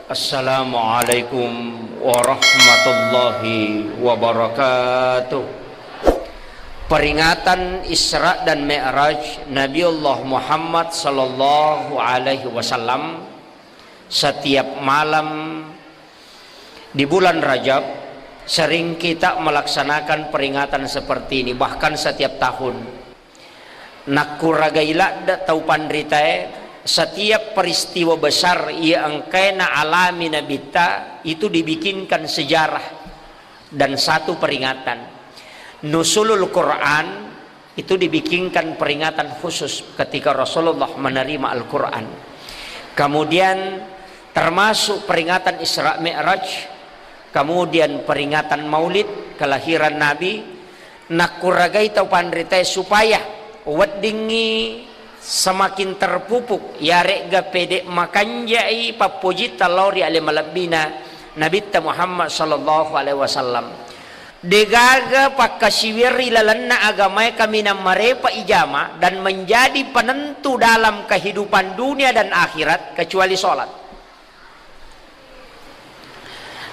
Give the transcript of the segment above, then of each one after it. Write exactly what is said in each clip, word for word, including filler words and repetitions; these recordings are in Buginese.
Assalamualaikum warahmatullahi wabarakatuh. Peringatan Isra dan Mi'raj Nabiullah Muhammad sallallahu alaihi wasallam, setiap malam di bulan Rajab sering kita melaksanakan peringatan seperti ini, bahkan setiap tahun. Nakkuragai ladde tau panritae, setiap peristiwa besar iya engkae naalami Nabitta itu dibikinkan sejarah dan satu peringatan. Nuzulul Quran itu dibikinkan peringatan khusus ketika Rasulullah menerima Al-Quran. Kemudian termasuk peringatan Isra Mi'raj, kemudian peringatan Maulid kelahiran Nabi, nakkuragai tau panritae supaya weddingngi semakin terpupuk, yaregga pede makanjai pappojitta lao ri ale malebbina Nabitta Muhammad sallallahu alaihi wasallam. Degaga pakkasiwiang ri lalenna agamae kaminang marepa ijama dan menjadi penentu dalam kehidupan dunia dan akhirat kecuali sholat.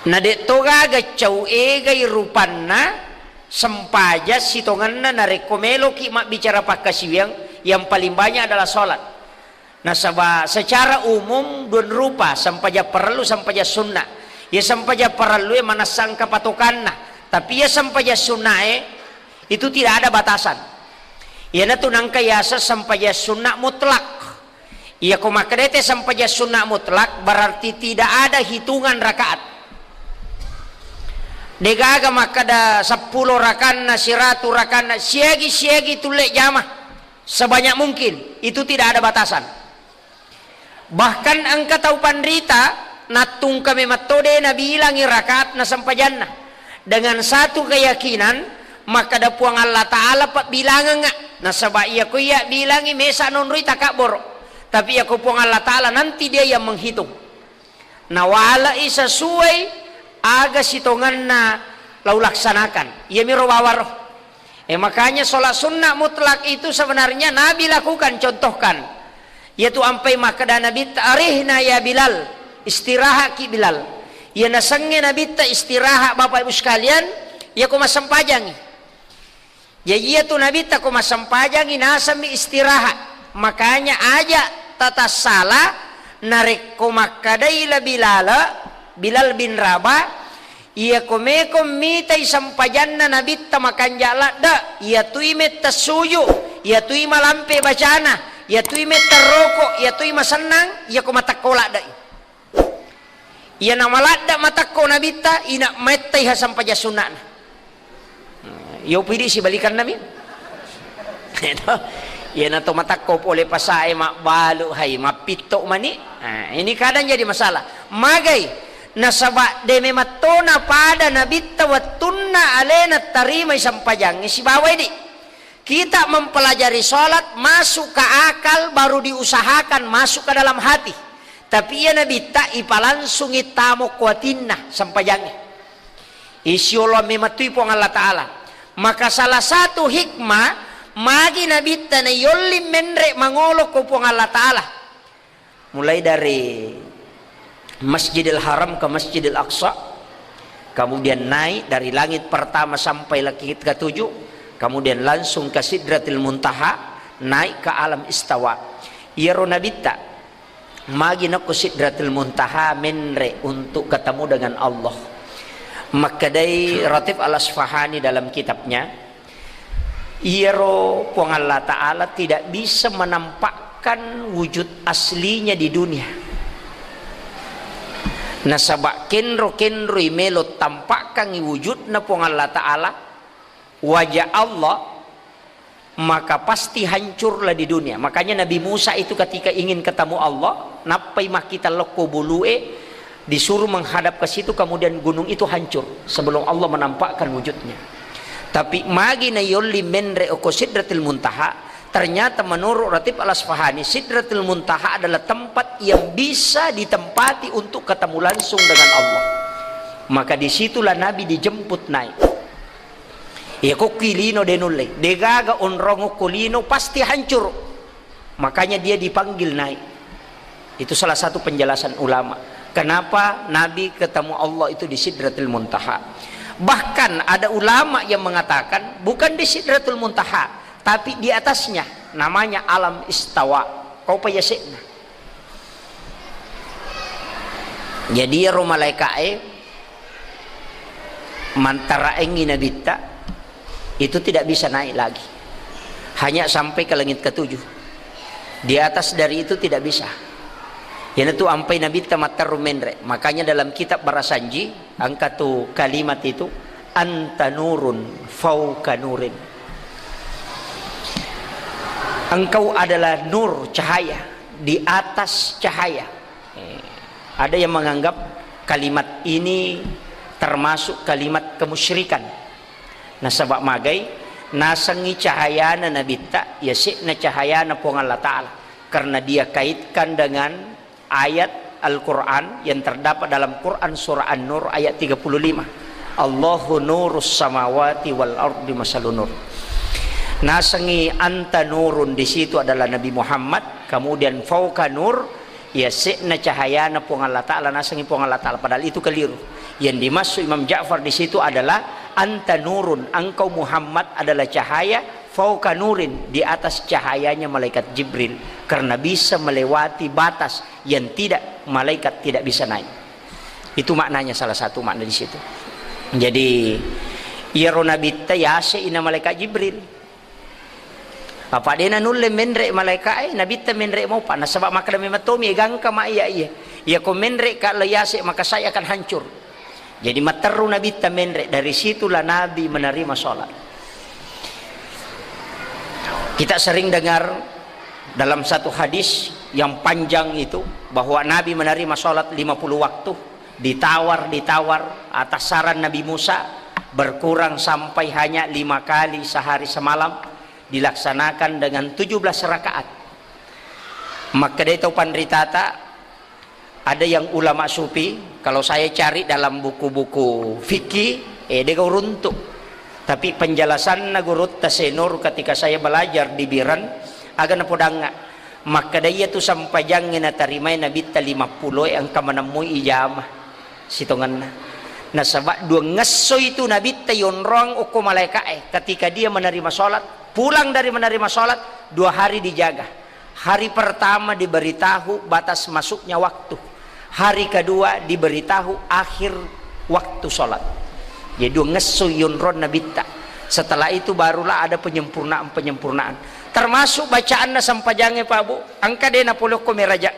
Na de' to gaga cau egai rupanna sempajang sitongenna narekko meloki mabbicara pakkasiwiang, yang paling banyak adalah sholat. Nasaba secara umum dua rupa, sempajang parellu, sempajang sunna. Iya sempajang parellue manessa engka patokanna, tapi iya sempajang sunnae itu tidak ada batasan. Iyanatu nangka yaseng sempajang sunna mutlak. Iya ko makkedai te sempajang sunna mutlak, berarti tidak ada hitungan rakaat. Degaga makkeda seppulo rakanna, siratu rakanna, siagi-siagi tulle jama sebanyak mungkin, itu tidak ada batasan. Bahkan engka tau panrita nattungka memetto de nabilangi rakaat na sempajanna dengan satu keyakinan, makkeda Puang Allah Ta'ala pabbilangengnga, nasaba iya ko iya bilangi mesa nonroi takabboro, tapi iya ko Puang Allah Ta'ala nanti dia yang menghitung. Nawalai sesuai aga sitongenna lao laksanakan. Iyamiro wawaro. Eh, makanya sholat sunnah mutlak itu sebenarnya Nabi lakukan, contohkan. Yaitu ampai makkeda Nabitta, "Arihna ya Bilal, istirahatki Bilal." Iya nasengnge Nabitta istirahat, Bapak Ibu sekalian, iya ko massempajangi. Jaji iyatu Nabitta ko massempajangi nasemmi istirahat. Makanya aja tatassala narekko makkedai la Bilal, Bilal bin Rabah, iya ko meko mitai sempajanna Nabitta makanja ladde, iyatui metta suju, iyatui malampe bacana, iyatui metta roko, iyatui masennang, iya ko matekko ladde. Iyana maladde matakko Nabitta, ina maettai ha sempajang sunna'na. Yo pidi sibalikanna mi. Iyana to matakko pole pasae mabbalu hai, mappitto mani. Nah, ini kadang jadi masalah. Magai nasaba de mematto na pada Nabitta wettunna alena tarimai sempajangnge sibawa idi. Kita mempelajari sholat, masuk ke akal, baru diusahakan masuk ke dalam hati. Tapi iya Nabitta ipalangsungi tamo kuatinna sempajangnge. Isiolo mematui Puang Allah Ta'ala. Maka salah satu hikmah magi Nabitta na yolli menre mangolo ko Puang Allah Ta'ala. Mulai dari Masjidil Haram ke Masjidil Aqsa, kemudian naik dari langit pertama sampai langit ketujuh, kemudian langsung ke Sidratil Muntaha, naik ke alam istawa. Iyaro Nabitta magi nakko Sidratil Muntaha menre untuk ketemu dengan Allah. Makkedai Ratib Al-Asfahani dalam kitabnya, iyaro Puang Allah Ta'ala tidak bisa menampakkan wujud aslinya di dunia. Nasaba kenro-kenroi melo tampakkangi wujudna Puang Allah Ta'ala, wajah Allah, maka pasti hancurlah di dunia. Makanya Nabi Musa itu ketika ingin ketemu Allah, nappai makkita lokko bulue, disuruh menghadap ke situ, kemudian gunung itu hancur sebelum Allah menampakkan wujudnya. Tapi magi na yolli menre oko Sidratil Muntaha, ternyata menurut Ratib Al-Asfahani, Sidratil Muntaha adalah tempat yang bisa ditempati untuk ketemu langsung dengan Allah. Maka disitulah Nabi dijemput naik. Iya kokki lino de nulle, degaga onrong okko lino pasti hancur. Makanya dia dipanggil naik. Itu salah satu penjelasan ulama. Kenapa Nabi ketemu Allah itu di Sidratul Muntaha? Bahkan ada ulama yang mengatakan bukan di Sidratul Muntaha, tapi di atasnya, namanya alam istawa. Kau pa yase'na. Jadi iyaro malaeka'e mantaraengngi Nabitta itu tidak bisa naik lagi. Hanya sampai ke langit ketujuh. Di atas dari itu tidak bisa. Iyanatu ampai Nabitta matteru menre. Makanya dalam kitab Barasanji, engka tu kalimat itu, "Anta nurun fauka nurin." Engkau adalah nur, cahaya, di atas cahaya. Eh, ada yang menganggap kalimat ini termasuk kalimat kemusyrikan. Nasaba magai, nasengngi cahayana Nabitta, yase'na cahayana Puang Allah Ta'ala. Karena dia kaitkan dengan ayat Al-Quran yang terdapat dalam Quran surah An-Nur ayat tiga puluh lima. "Allahu nurus samawati wal ardi masalu nur." Nasengngi anta nurun, di situ adalah Nabi Muhammad, kemudian fauka nur, yase'na cahayana Puang Allah Ta'ala, nasengngi Puang Allah Ta'ala. Padahal itu keliru. Yang dimaksud Imam Ja'far di situ adalah anta nurun, engkau Muhammad adalah cahaya, fauka nurin, di atas cahayanya malaikat Jibril, karena bisa melewati batas yang tidak, malaikat tidak bisa naik. Itu maknanya, salah satu makna di situ. Jadi, iyaro Nabitta yase'ina malaikat Jibril. Apa de nanulle menre malaeka'e, Nabitta menre mopa. Nasaba makkeda memang tomi, e gangka ma iya, iya. Iya ko menre ka lo yase, maka saya akan hancur. Jadi matteru Nabitta menre, dari situlah Nabi menerima sholat. Kita sering dengar dalam satu hadis yang panjang itu, bahwa Nabi menerima sholat lima puluh waktu, ditawar, ditawar, atas saran Nabi Musa, berkurang sampai hanya lima kali sehari semalam, dilaksanakan dengan tujuh belas rakaat. Makkedai tau panritata, ada yang ulama sufi, kalau saya cari dalam buku-buku fikih, eh, de' uruntu. Tapi penjelasanna gurutta Senur ketika saya belajar di Biren, aga napodangnga. Makkeda iyatu sempajangnge natarimai Nabitta lima puluh e engka manemmui ijamah sitongenna. Nasaba dua ngesso itu Nabitta yonroang okko malaeka'e ketika dia menerima sholat, pulang dari menerima sholat, dua hari dijaga. Hari pertama diberitahu batas masuknya waktu. Hari kedua diberitahu akhir waktu sholat. Jadi dua ngesso yonroang Nabitta. Setelah itu barulah ada penyempurnaan-penyempurnaan. Termasuk bacaanna sempajangnge, Pak Bu, engka de' napolokko meraja.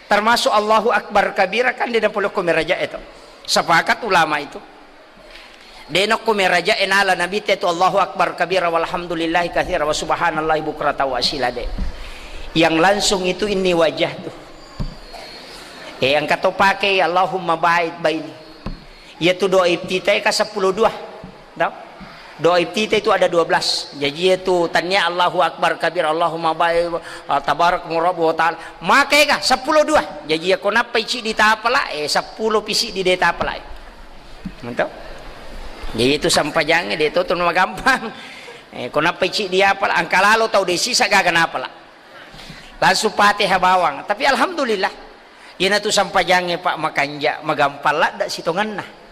Termasuk Allahu Akbar kabira kan de' napolokko meraja itu. Sepakat ulama itu. De' nokko meraja enala Nabitta itu Allahu Akbar kabira walhamdulillahi katsira wa subhanallahi bukratan wa asila de'. Yang langsung itu inni wajah tuh. Eh, engka to pake Allahumma ba'id baini. Iyatu doa iftitah ka seppulo dua. Tau? Doa iftitah itu ada dua belas. Jaji iyatu tannia Allahu Akbar kabir, Allahumma baik, ah, tabarak murabu wa ta'ala. Maka ega seppulo dua. Jaji iyako nappai ciddi tapala, eh, seppulo pi siddi de' tapala. Mantap. Jadi itu sempajangnge de' to, to magampang. Eh, ko nappai ciddi apala, engka lalo tau de' sisa gaga napala. Langsung Fatihah bawang. Tapi alhamdulillah. Iyanatu sempajangnge, Pak, makanja, magampang ladda sitongenna.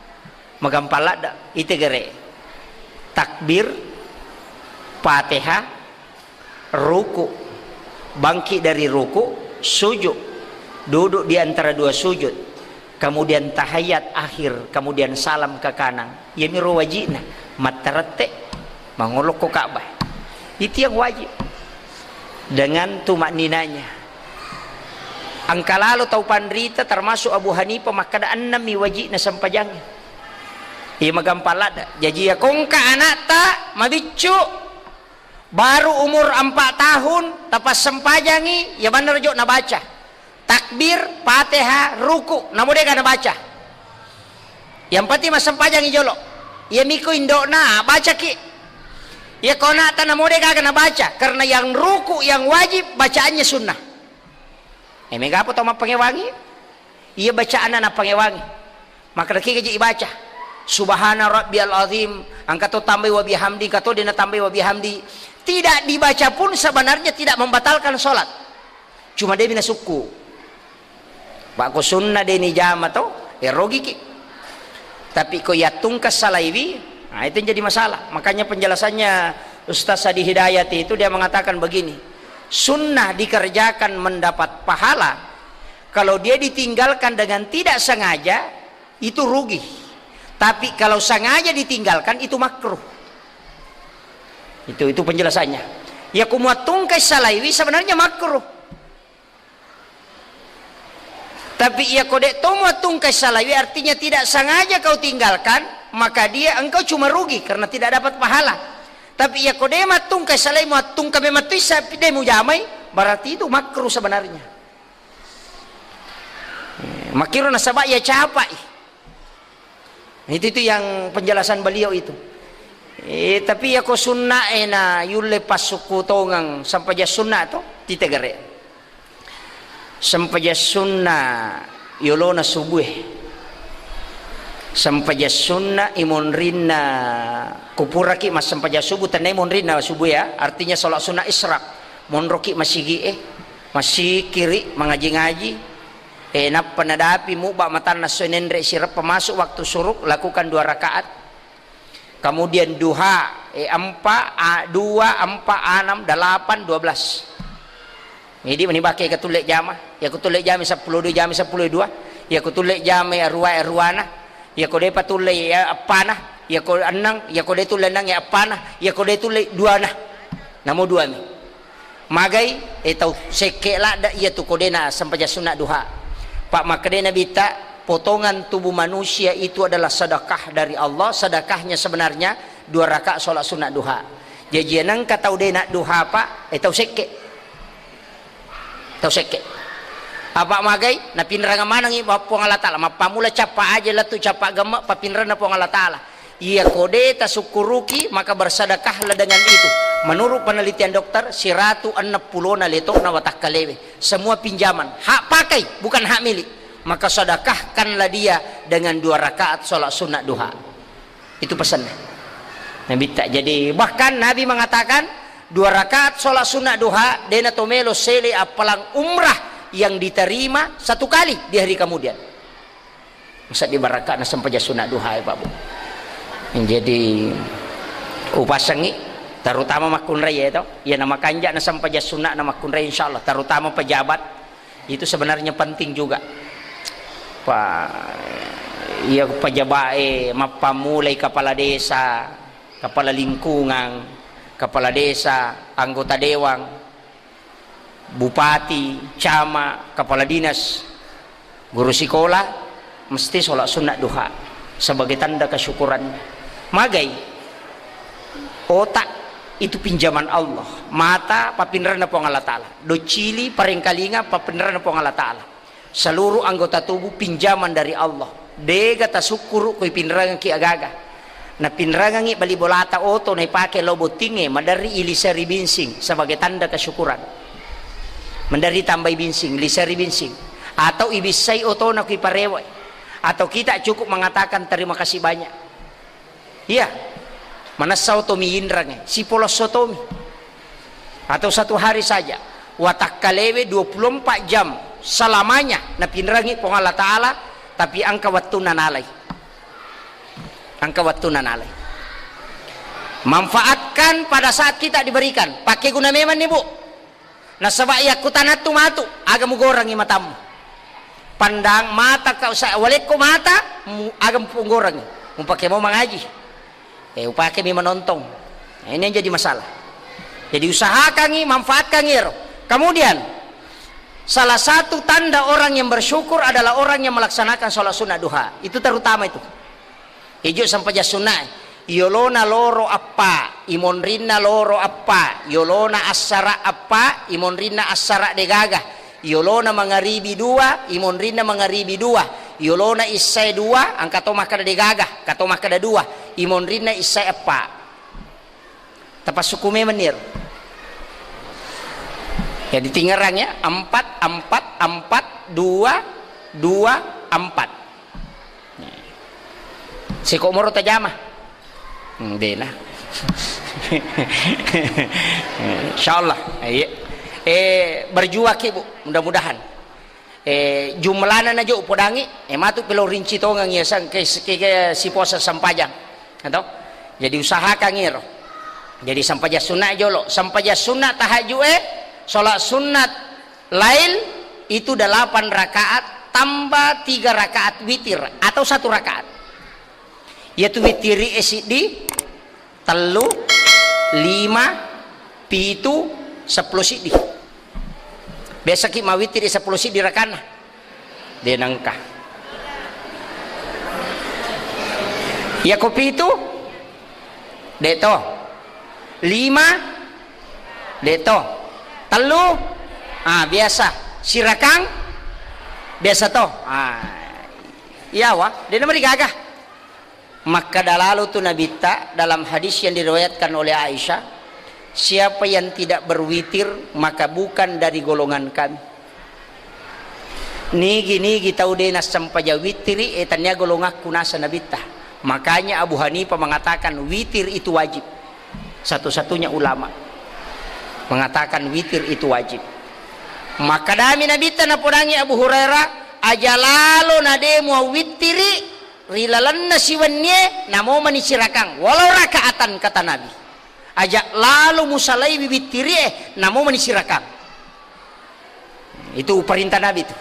Magampang ladda. Ite gere. Takbir, Fatihah, ruku, bangkit dari ruku, sujud, duduk di antara dua sujud, kemudian tahiyat akhir, kemudian salam ke kanan. Iyamiro wajibna, mattarette, mangolokko Ka'bah. Itu yang wajib. Dengan tumakninanya. Engka lalo tau panrita, termasuk Abu Hanifah, makkeda ennemmi wajibna sempajangnge. Iya magampang ladda. Jaji iya kongka anakta mabiccu, baru umur empat tahun, tapassempajangi, iya maneng jo nabaca. Takbir, Fatihah, ruku, namo de' gaga nabaca. Yang penting massempajangi jolo. Iya miko indokna, bacaki. Iya ko anakta namo de' gaga nabaca, karena yang ruku yang wajib bacaannya sunnah. Eh, mega apa tau mappangewangi? Iya bacaanna nappangewangi. Maka lagi gaji ibaca. Subhana rabbiyal azim, engka to tambai wa bihamdi, engka to de' natambai wa bihamdi. Tidak dibaca pun sebenarnya tidak membatalkan sholat. Cuma de' minasukku. Pak ko sunna de' nijama to, e, rogiki. Tapi ko yattungka salaiwi, nah, itu yang jadi masalah. Makanya penjelasannya Ustaz Adi Hidayat itu, dia mengatakan begini, sunnah dikerjakan mendapat pahala, kalau dia ditinggalkan dengan tidak sengaja, itu rugi. Tapi kalau sengaja ditinggalkan, itu makruh. Itu, itu penjelasannya. Ya, ko muattungkai salaiwi sebenarnya makruh. Tapi iya ko de' to muattungkai salaiwi, artinya tidak sengaja kau tinggalkan, maka dia, engkau cuma rugi karena tidak dapat pahala. Tapi iya ko de' mattungkai salaiwi, muattungka memang tu isa de' mujamai, berarti itu makruh sebenarnya. Eh, makkiro nasaba iya capai. Itu, itu yang penjelasan beliau itu. Eh, tapi iya ko sunna e na yulle passukku tongeng sempajang sunna to, titegere. Sempajang sunna yolona subuh e. Sempajang sunna imonrinna, kupuraki massempajang subuh, tenna imonrinna subuh ya, artinya sholat sunna isyraq. Monroki masigi e, massikiri, mangaji-ngaji. Eh, nappa nadapi mubba matanna soe nenre sireppa masuk waktu syuruk, lakukan dua rakaat. Kemudian duha, eh, empat, a, dua, empat, enam, delapan, dua belas. Jadi meni bake ke tulle jama. Ya ku tulle jami seppulo dua, jami seppulo dua. Ya ku tulle jami arua, aruana. Ya ko de'pa tulle ya appana. Ya ko enneng, ya ko de' tulle enneng ya appana. Ya ko de' tulle duana. Namo duami. Magai, eh, tau sekke ladde' iya tu ko de'na sempajang sunna duha. Pak, makkedai Nabitta, potongan tubuh manusia itu adalah sedekah dari Allah, sedekahnya sebenarnya dua rakaat sholat sunna duha. Jaji nengka tau de'na duha, Pak, eh, tau sekke. Tau sekke. Apa magai, napinrang manengi Puang Allah Ta'ala, mappamula cappa aja lettu cappa gemme, papinranna Puang Allah Ta'ala. Iya ko de' tasukkuruki, maka bersedekahlah dengan itu. Menurut penelitian dokter, siratu enneng pulona letokna watakkalewe. Semua pinjaman, hak pakai, bukan hak milik. Maka sedekahkanlah dia dengan dua rakaat sholat sunat duha. Itu pesannya. Nabitta. Jadi, bahkan Nabi mengatakan, dua rakaat sholat sunat duha, de'na to melo sele appalang umrah yang diterima satu kali di hari kemudian. Masa di barakka na sempajang sunat duha, ya, Pak Bu. Jadi, upasengi, terutama makkunrai, ya, to. Ya, na makanja na sempajang sunat na makkunrai, insya Allah. Terutama pejabat, itu sebenarnya penting juga. Pak, iya, pejabat, eh, mappamulai kepala desa, kepala lingkungan, kepala desa, anggota dewan, bupati, camat, kepala dinas, guru sekolah, mesti sholat sunat duha sebagai tanda kesyukuran. Magai, otak itu pinjaman Allah, mata papinranna Puang Allah Ta'ala, doccili parengkalinga papinranna Puang Allah Ta'ala. Seluruh anggota tubuh pinjaman dari Allah. De'ga tasukkuru ko ipinrangengki aga-aga. Napinrangengi bali bolata oto naipake lao bottingnge, maderri iliseri binsing sebagai tanda kesyukuran. Maderri tambai binsing, liseri binsing. Atau ibissai otona ko iparewai. Atau kita cukup mengatakan terima kasih banyak. Iya. Manessa otomi inrangnge, sipolosso tomi. Atau satu hari saja. Watakkalewe dua puluh empat jam selamanya napinrangi Puang Allah Ta'ala, tapi engka wattunna nalai. Engka wattunna nalai. Manfaatkan pada saat kita diberikan. Pakai guna memang nih, Bu. Nasaba iya kutanattu matu, aga mugorangi matammu. Pandang mata kau sa-, walekko mata, mu-, aga mugorangi. Mupake mau mangaji. Eh, upake mi menonton. Nah, ini yang jadi masalah. Jadi usahakangi, manfaatkangi ero. Kemudian, salah satu tanda orang yang bersyukur adalah orang yang melaksanakan sholat sunat duha. Itu terutama itu. Ijo sempajang sunnae. Yolona loro appa, imonrinna loro appa, yolona assara appa, imonrinna assara degaga, yolona mangaribi dua, imonrinna mangaribi dua, yolona issae dua, engka to makkeda degaga, engka to makkeda dua, imonrinna issae appa. Tapassuku memang niro. Jadi tingerang ya, empat, empat, empat, dua, dua, empat. Siko moro tajama. Hmm, dena. Insyaallah. Iya. Eh, berjuang ki, Bu, mudah-mudahan. Eh, jumlana najo upodangi, eh, matu pelo rinci tongeng ya sang ke, ke, ke siposa sempajang. Atau? Jadi usahakan iro. Jadi sempajang sunat jolo. Sempajang sunat tahajud, eh, sholat sunat lail itu delapan rakaat tambah tiga rakaat witir atau satu rakaat. Yaitu witiri e siddi, tellu, lima, pitu, seppulo siddi. Biasaki mawitiri seppulo siddi rakanna? De nengka. Yako pitu? De to. Lima? De to. Tellu? Ah, biasa. Sirakang? Biasa to. Ah. Iyawa, de namarigaga. Makkeda lalo tu Nabitta dalam hadis yang diriwayatkan oleh Aisyah, "Siapa yang tidak berwitir, maka bukan dari golongan kami." Nigi-nigi tau de nassempajang witiri, eh, tania golongakku, nasa Nabitta. Makanya Abu Hanifah mengatakan witir itu wajib. Satu-satunya ulama mengatakan witir itu wajib. Makkedami Nabitta napodangi Abu Hurairah, "Aja lalo nade muawittiri ri lalenna siwennie, namo mani sirakang, walau rakaatan," kata Nabi. "Aja lalo musalaiwi wittirie, namo mani sirakang." Itu perintah Nabi tu.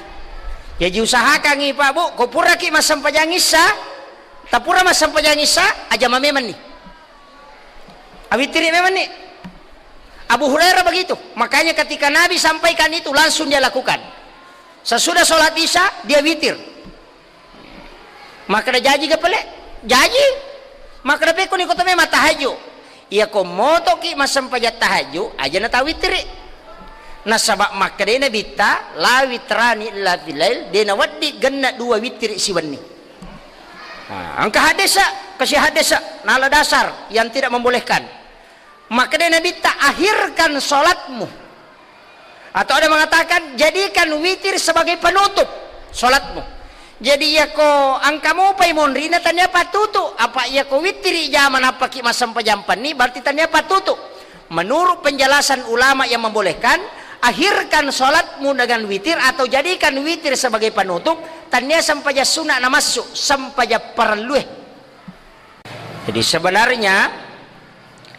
Jaji usahakangngi, Pak, Bu, ko puraki massempajang Isya, tapura massempajang Isya, aja mamenni. Awittiri memanni. Abu Hurairah begitu. Makanya ketika Nabi sampaikan itu, langsung dia lakukan. Sesudah sholat Isya, dia witir. Makkeda, "Jaji ga pale?" "Jaji." Makkeda, "Pekko ni ko to memang tahajud?" "Iya ko motoki massempajang tahajud, aja na tawittiri." Nasaba makkedai Nabitta, "La witrani illa fil lail," de nawedding genna dua wittiri siwenni. Nah, engka haddesa, kasi haddesa, nala dasar yang tidak membolehkan. Makkeda Nabitta, "Akhirkan sholatmu." Atau ada mengatakan, "Jadikan witir sebagai penutup sholatmu." Jadi, yako engka mopai monrina, tania pattutu. Apa yako wittiri jama nappaki massempajang penni, berarti tania pattutu. Menurut penjelasan ulama yang membolehkan, akhirkan sholatmu dengan witir atau jadikan witir sebagai penutup, tania sempajang sunat namassu, sempajang parellue. Jadi sebenarnya,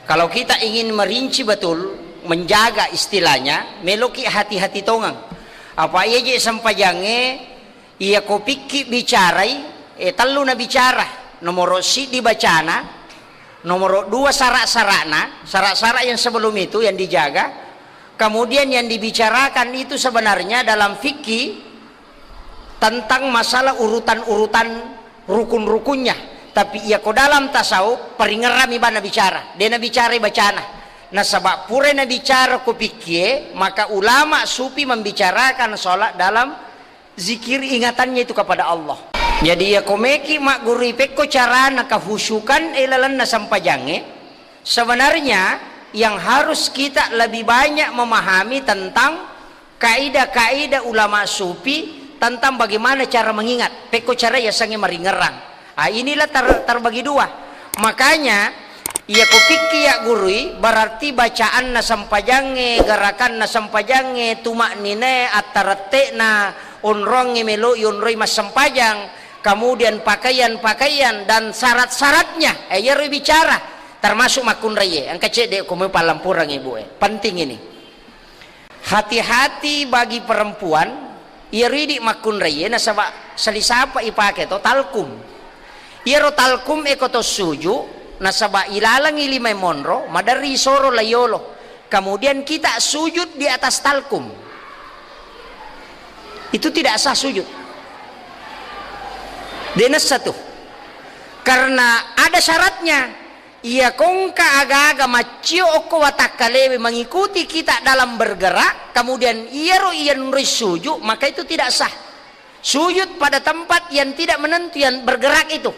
kalau kita ingin merinci betul, menjaga istilahnya, meloki hati-hati tongeng. Apa iya je sempajangnge, iya ko pikki bicarai, eh, tellu na bicara. Nomoro siddi bacana, nomoro dua sara-sarana, sara-sara yang sebelum itu yang dijaga. Kemudian yang dibicarakan itu sebenarnya dalam fikih tentang masalah urutan-urutan rukun-rukunnya. Tapi iya ko dalam tasawuf, paringerrami bana bicara. Dena bicara bacana. Nasaba pura nabicara ko pikkie, maka ulama sufi membicarakan sholat dalam zikir ingatannya itu kepada Allah. Jadi iya ko meki maggurui pekko carana kehusyukan e lalenna sempajangnge, sebenarnya yang harus kita lebih banyak memahami tentang kaidah-kaidah ulama sufi tentang bagaimana cara mengingat. Pekko cara yasengnge maringerrang. Ah, inilah ter-, terbagi dua. Makanya, iya ko pikki ya gurui, berarti bacaanna sempajangnge, gerakanna sempajangnge, tumakninae, attarette'na, onrongnge melo ionroi massempajang, kemudian pakaian-pakaian dan syarat-syaratnya, eh, iyaro bicara, termasuk makkunraie. Engka cedde ko mau pallampurangi, Bu, eh. Penting ini. Hati-hati bagi perempuan, iyaro idi makkunraie nasaba salisapa ipake to talkum. Iyaro talkum e ko to suju, nasaba ilalengi lima monro, maderri isoro layolo. Kemudian kita sujud di atas talkum. Itu tidak sah sujud. Denessa tu. Karena ada syaratnya. Iya kongka aga-aga maccio okko watakkalewe mengikuti kita dalam bergerak, kemudian iyaro iyanroi suju, maka itu tidak sah. Sujud pada tempat yang tidak menentu, yang bergerak itu.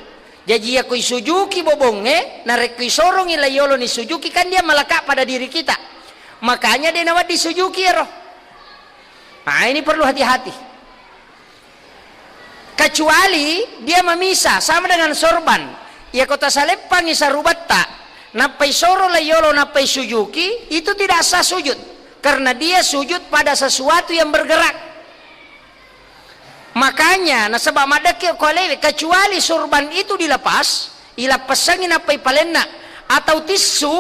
Jaji, iya ko isujuki bobongnge, narekko isorongi layoloni sujuki, kan dia melekat pada diri kita. Makanya dia nawa disujuki ero. Nah, ini perlu hati-hati. Kecuali dia memisah, sama dengan sorban. Iya ko tasaleppangi sarubetta, nappai soro layolo, nappai sujuki, itu tidak sah sujud. Karena dia sujud pada sesuatu yang bergerak. Makanya nasaba maddekke ko alewe, kecuali surban itu dilepas, ilappessangi nappa ipalenna, atau tisu,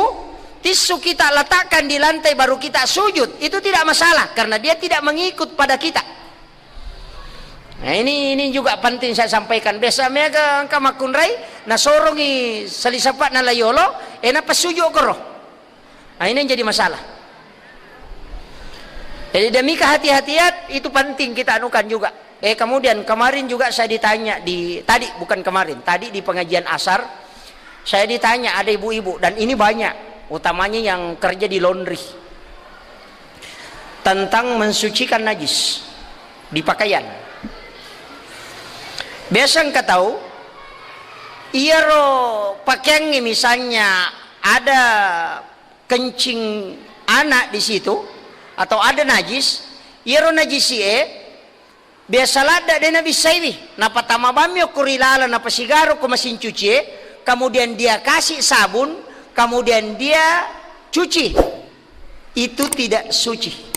tisu kita letakkan di lantai baru kita sujud, itu tidak masalah karena dia tidak mengikut pada kita. Nah, ini ini juga penting saya sampaikan. Biasa mega engka makkunrai nasorongi salisapa na layolo, e nappa sujud koro. Nah, ini yang jadi masalah. Jadi demi kehati-hatian itu penting kita anukan juga. Eh, kemudian kemarin juga saya ditanya di, tadi, bukan kemarin, tadi di pengajian asar, saya ditanya, ada ibu-ibu, dan ini banyak, utamanya yang kerja di laundry, tentang mensucikan najis di pakaian. Biasa engka tau, iyaro pakaiangnge misalnya ada kencing anak di situ atau ada najis, iyaro najis e biasa ladda de nabissaiwi, napatama bammi okko ri laleng, napasigaru ko mesin cuci e, kemudian dia kasih sabun, kemudian dia cuci, itu tidak suci.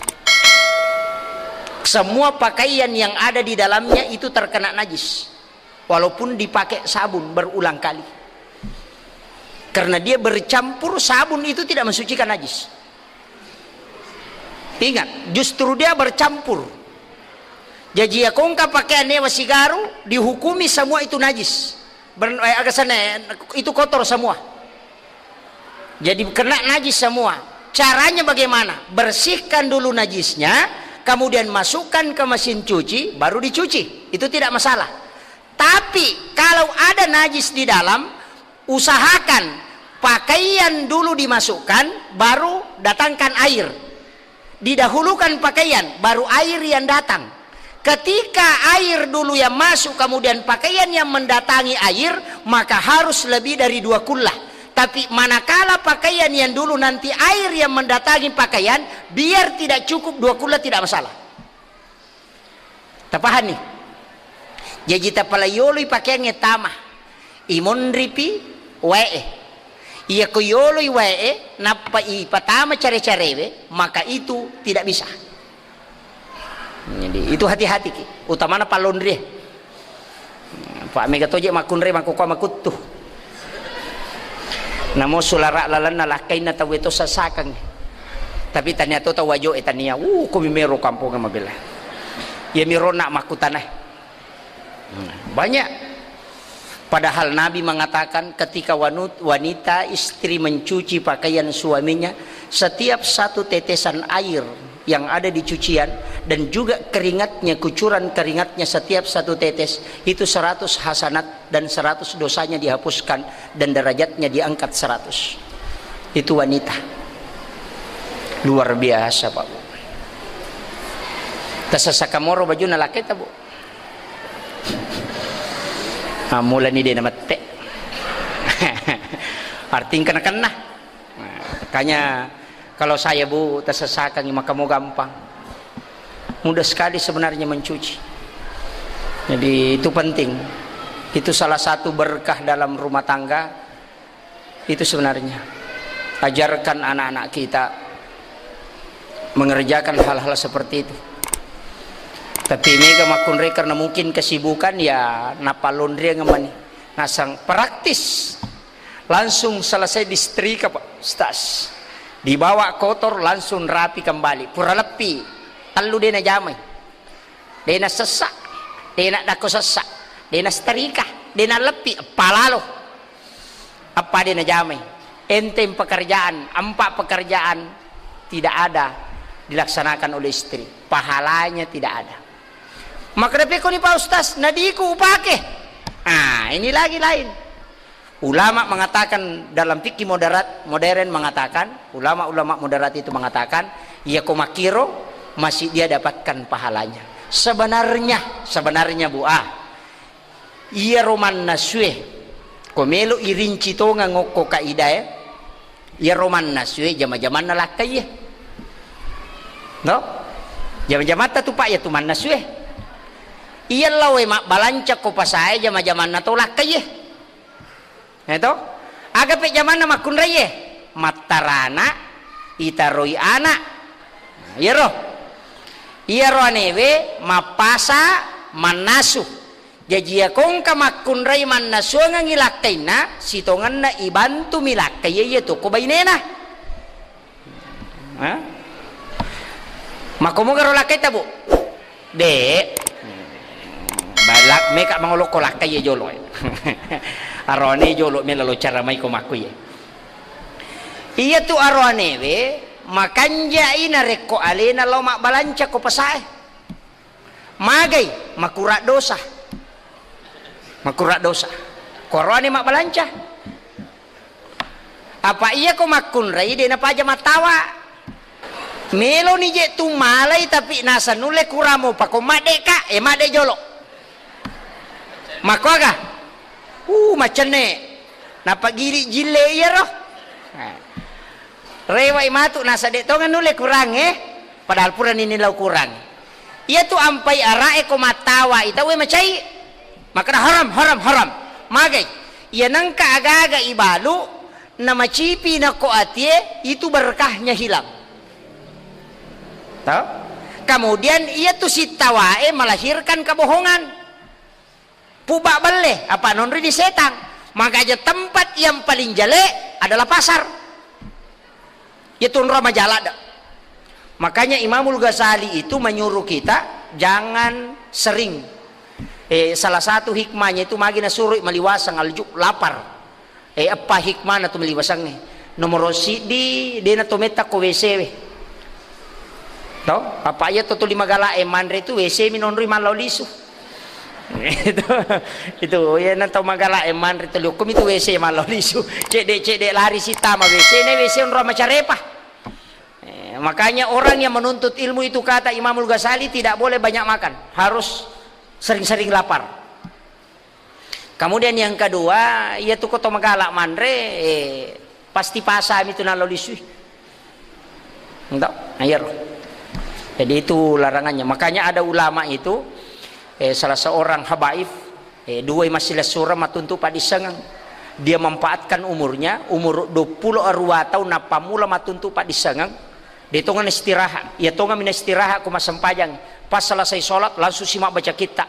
Semua pakaian yang ada di dalamnya itu terkena najis, walaupun dipakai sabun berulang kali. Karena dia bercampur, sabun itu tidak mensucikan najis. Ingat, justru dia bercampur. Jaji, ya kongka pakaian newa sigaru, dihukumi semua itu najis. Ber-, eh, aga sana, eh, itu kotor semua. Jadi kena najis semua. Caranya bagaimana? Bersihkan dulu najisnya, kemudian masukkan ke mesin cuci, baru dicuci. Itu tidak masalah. Tapi kalau ada najis di dalam, usahakan pakaian dulu dimasukkan, baru datangkan air. Didahulukan pakaian, baru air yang datang. Ketika air dulu yang masuk, kemudian pakaian yang mendatangi air, maka harus lebih dari dua kullah. Tapi manakala pakaian yang dulu, nanti air yang mendatangi pakaian, biar tidak cukup dua kullah, tidak masalah. Tapahanni? Jaji, tapalaioloi pakeangnge tama. Imonripi wae'e. Iyako yoloi wae'e, nappa ipatama care-carewe, maka itu tidak bisa. Jadi, itu hati-hati ki. Utamana pallonrie. Pak mega toje makkunrai makkukkua makuttu. Namo sulara lalenna lakkainna tauwe to sasakang. Tapi tania to tau wajoe tania. Uh, ko mimero kamponga mabela. Iya miro nak makkutana. Hmm, banyak. Padahal Nabi mengatakan ketika wanut-, wanita istri mencuci pakaian suaminya, setiap satu tetesan air yang ada di cucian dan juga keringatnya, kucuran keringatnya setiap satu tetes, itu seratus hasanat dan seratus dosanya dihapuskan dan derajatnya diangkat seratus. Itu wanita. Luar biasa, Pak Bu. Tasasaka moro bajuna laketa, Bu. Ah, mulani de namette. Arting kena-kena. Nah, makanya kalau saya, Bu, tersesakan, maka mau gampang. Mudah sekali sebenarnya mencuci. Jadi itu penting. Itu salah satu berkah dalam rumah tangga. Itu sebenarnya. Ajarkan anak-anak kita mengerjakan hal-hal seperti itu. Tapi mega makkunrai karena mungkin kesibukan, ya, napalonriang mani. Nasang praktis. Langsung selesai disetrika, Pak Ustaz. Dibawa kotor, langsung rapi kembali. Pura leppi. Tellu de najamai. De nasessa. De nadakko sessa. De nasetrika. De naleppi. Palalo. Apa de najamai? Enteng pekerjaan. Empat pekerjaan tidak ada dilaksanakan oleh istri. Pahalanya tidak ada. Maka dapekoni, Pak Ustaz, nadiku upake. Ah, ini lagi lain. Ulama mengatakan dalam fikih moderat, modern mengatakan, ulama-ulama moderat itu mengatakan, iya ko makkiro masih dia dapatkan pahalanya. Sebenarnya, sebenarnya, Bu, ah, iyaro mannasue, ko melo irinci tongeng okko kaidae, iyaro mannasue jama-jamanna lakkaie. No? Jama-jamatta tu, Pak, iya tu mannasue. Iya lawe mabbalanca ko pasae jama-jamanna to lakkaie. Eto? Aga pe jamanna makkunraie? Mattarana, itaroi ana. Iyaro. Iyaro anewe mappasa mannasu. Jaji, iyako engka makkunrai mannasuangengngi lakkainna, sitongenna ibantumi lakkai iya tu ko bainena. Ha? Makko mogaro lakkaita, Bu? De'. Balak meka mangolokko lakkai iya jolo. Aroane jolo mela lo cara mai ko makku iya. Iya tu aroanewe makanjai narekko alena lao mabbalanca ko pasae. Magai? Makura dosa. Makura dosa. Ko aroane mabbalanca. Apa iya ko makkunrai de' napaja mattawa. Meloni je tu malai tapi nasa nulle kuramo pako madde ka, eh, madde jolo. Makkoga? Uh, macenne. Napagili jille iyaro. Nah. Rewai matu nasa de' tonga nulle kurang, eh. Padahal purani nilau kurang. Iya tu ampai ara'e ko mattawa, itaue macai. Makkeda, "Haram, haram, haram." Magai? Iya nengka aga-aga ibalu, namacipi nako atie, itu berkahnya hilang. Tau? Kemudian iya tu sittawae melahirkan kebohongan. Puba belle, apa nonri di setang. Maka aja tempat yang paling jelek adalah pasar. Iya tu onro majalak dah. Makanya Imamul Ghazali itu menyuruh kita jangan sering. Eh, salah satu hikmahnya itu magi nasuruh maliwasang alju lapar. Eh, eppa hikmahna tu maliwasangnge. Nomoro siddi, dena to metta ko W C we. To, apa iya to tuli magala e manre tu W C mi nonroi mallau lisu. Itu, itu, iya na tau magala e manre tuli okko mi tu W C mallau lisu. Cedde-cedde lari sitama W C, ne W C onro macarepa. Eh, makanya orang yang menuntut ilmu itu kata Imamul Ghazali tidak boleh banyak makan, harus sering-sering lapar. Kemudian yang kedua, iya tu ko to magala manre, eh, pasti pasami tu nallo lisui. Entah, nah, iyaro. Jadi itu larangannya. Makanya ada ulama itu, eh, salah seorang habaib, eh, dua masih lesura matuntu padisengeng. Dia manfaatkan umurnya, umur dua puluh arua tahun napammula matuntu padisengeng. De' tongeng istirahat. Iya tongeng mina istirahat ko massempajang. Pas selesai sholat, langsung si mabbaca kitta.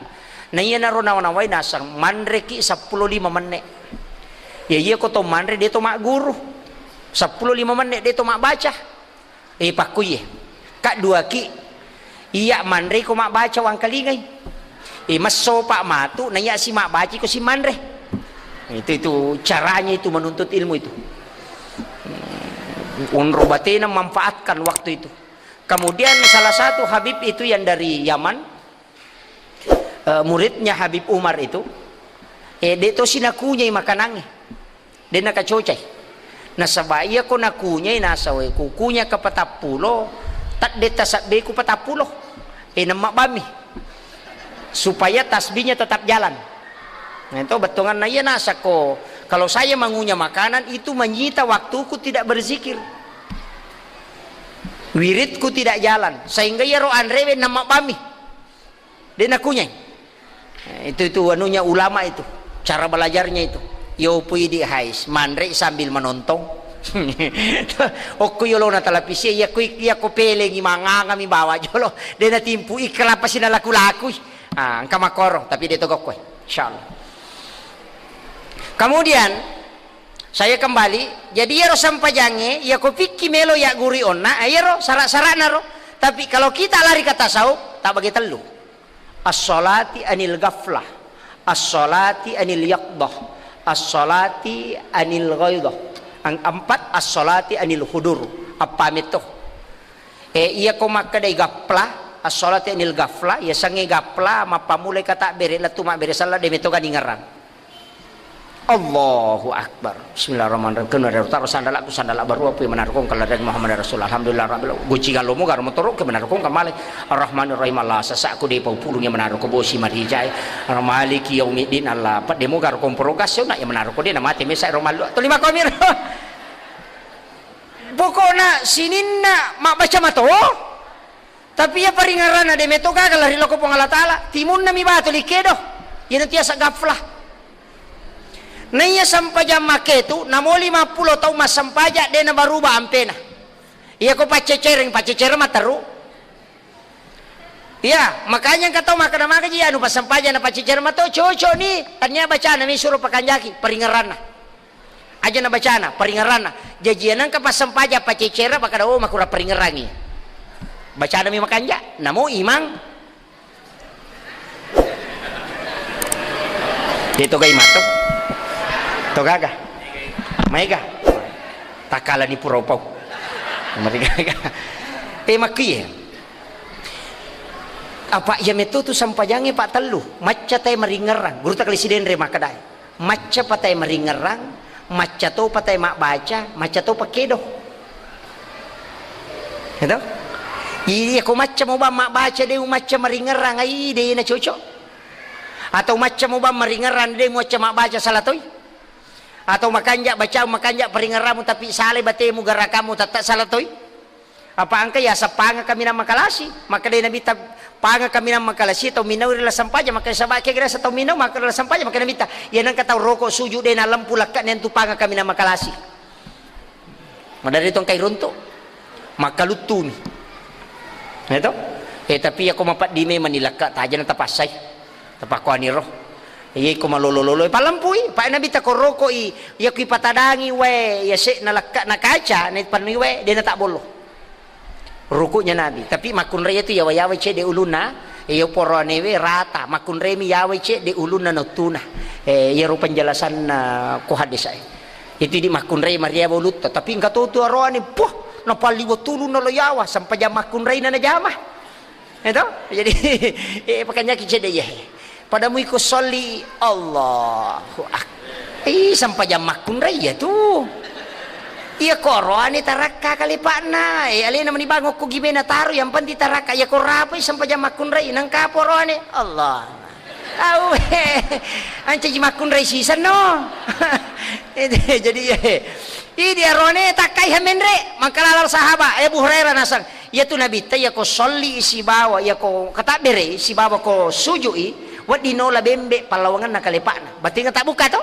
Na iyanaro nawa-nawai naseng, manreki seppulo lima menne. Ya iya ko to manre de' to magguru. Seppulo lima menne de' to mabbaca. Eh, pakkuye. Kadduaki, iya manre ko mabbaca wangkalingai. Eh, massopa matu, na iya si mabbaca ko si manre. Itu, itu caranya itu menuntut ilmu itu. Onro batena manfaatkan waktu itu. Kemudian salah satu Habib itu yang dari Yaman, eh, muridnya Habib Umar itu, eh, de' to sinakunyai makanangnge, de' nakacocai. Nasaba iya ko nakunyai nasawe kukunya ke patappulo, tadde tasabbeku patappulo, eh, nemmabami. Supaya tasbihnya tetap jalan. Nah, itu bettuanganna iya nasakko, kalau saya mengunyah makanan itu menyita waktuku tidak berzikir. Wiridku tidak jalan, sehingga iyaro anrewe nemmabami. De' nakunyai. Eh, itu, itu anunya ulama itu, cara belajarnya itu. Yo pui di hais, manre sambil menonton. Okko yolona televisi, iya kui, iya ko pelengi mangangami bawa jolo. De' natimpu ikra apa sina laku-lakui. Ah, engka makoro, tapi de' to gokkoe. Insyaallah. Kemudian saya kembali, jadi iyaro sempajangnge, iya ko pikki melo ya guri onna, iyaro sara-sarana ro. Tapi kalau kita lari ke tasawuf, tak bagi tellu. As-salati anil ghaflah, as-salati anil yaqdah, as-salati anil ghaidah. Ang empat, as-salati anil hudur. Apa metto? Eh, iya ko makkedai gapla, as-salati anil gafla, iya sangnge gapla, mappammulai kata bere, lettu mabbere sella, de' metto ganingerang. Allahu Akbar. Bismillahirrahmanirrahim. Kena rero taro sandalakku, sandala baru apa yang menaruh kong kalau dari Muhammad Rasul. Alhamdulillah Rabbil Alamin. Guci galo mo garo motoro ke menaruh kong kamale. Ar-Rahmanir Rahim. Allah sasa aku de' pau pulung yang menaruh ko bosi marijai. Ar-Maliki yaumiddin Allah. Apa de' mo garo kong porogas yo nak yang menaruh ko de' na mate mesa ro malu. Atau lima komir. Pokokna sininna mabbaca mato. Tapi iya paringerranna de' metto gaga lari lao ko Puang Allah Taala, timunna mi batu likkedo. Iyana tiasa gaflah. Na iya sempajang makketu, namo lima pulo taung massempajang de' nabaruba ampena. Iya ko paccecereng, paccecereng matteru. Iya, makanya engka tau makkeda magaji anu passempajang na pacecere mato cocok ni, tania bacana mi suro pakanjaki paringeranna. Aja na bacana paringeranna. Jaji nengka passempajang pacecere makkeda, "Oh, makura paringerangi." Bacana mi makanja, namo imang. Dia toga imato. Togaga. Maega. Takkala ni pura upau. Mari gaga. Eh, makkiye. Apa iya metu tu sampajangnge, Pak, tellu. Macca tae maringerrang. Guru ta kali Sidenre makkedae. Macca pa tae maringerrang, macca to pa tae mabbaca, macca to pa kedo. Gitu? Iya ko macca mo bang mabbaca de macca maringerrang, ai de na cocok. Atau macca mo bang maringerrang de macca mabbaca salah toi. Atau makanja baca, makanja paringerramu tapi salai batemu garakamu tette salah toi. Apa engka yaseng panga kaminang makalasi? Makkedai Nabitta, panga kaminang makalasi tau minau ri laseng paja, makkeda saba kega rasa tau minau makkeda laseng paja, makkeda Nabitta, iya nengka tau roko suju de nalempu lekka'na antu panga kaminang makalasi. Madari tu engkai runtu, makkaluttumi. Ya to? Eh, tapi yako mapeddi memang ni lekka taja na tapassai. Tapakkuaniro. Iya, iko malolo-loloi, palempui. Pak Nabi takorokoi, iya kui patadangi wae, iya se' na lekka na kaca, na pannui wae, de na tabbollo. Ruku'nya Nabi. Tapi makkunrai itu yawa-yawa cedde ulunna, iya poroanewe rata. Makkunrai mi yawa cedde ulunna nottuna. Eh, iya ro penjelasanna ko hadis ai. Itu di makkunrai maria ulutta. Tapi engka to tu aroane, puh, napalli wettu ulunna lo yawa, sampajang makkunrai na najama. Eto? Jadi, eh, pakanyaki cedde iya. Pada muiko sholli, Allahu Ak-, ih, sampajang makkunrai iya tu. Iya koroane tarakka kalepa'na. Eh, alena mani bango ko gibena taro, yang penting tarakka. Iya ko rapai sampajang makkunrai. Nangka poroane, Allah. Au, eh, ancaji makkunrai sisan no. Jadi, eh, idi arone takkai ha menre, mangkalala sahabat, eh, Abu Hurairah nasang. Iyatu Nabitta, iyako solli sibawa, iyako katabberei sibawa ko sujui, wedding nola bembe pallawangenna kalepa'na. Berarti engka tabbuka to?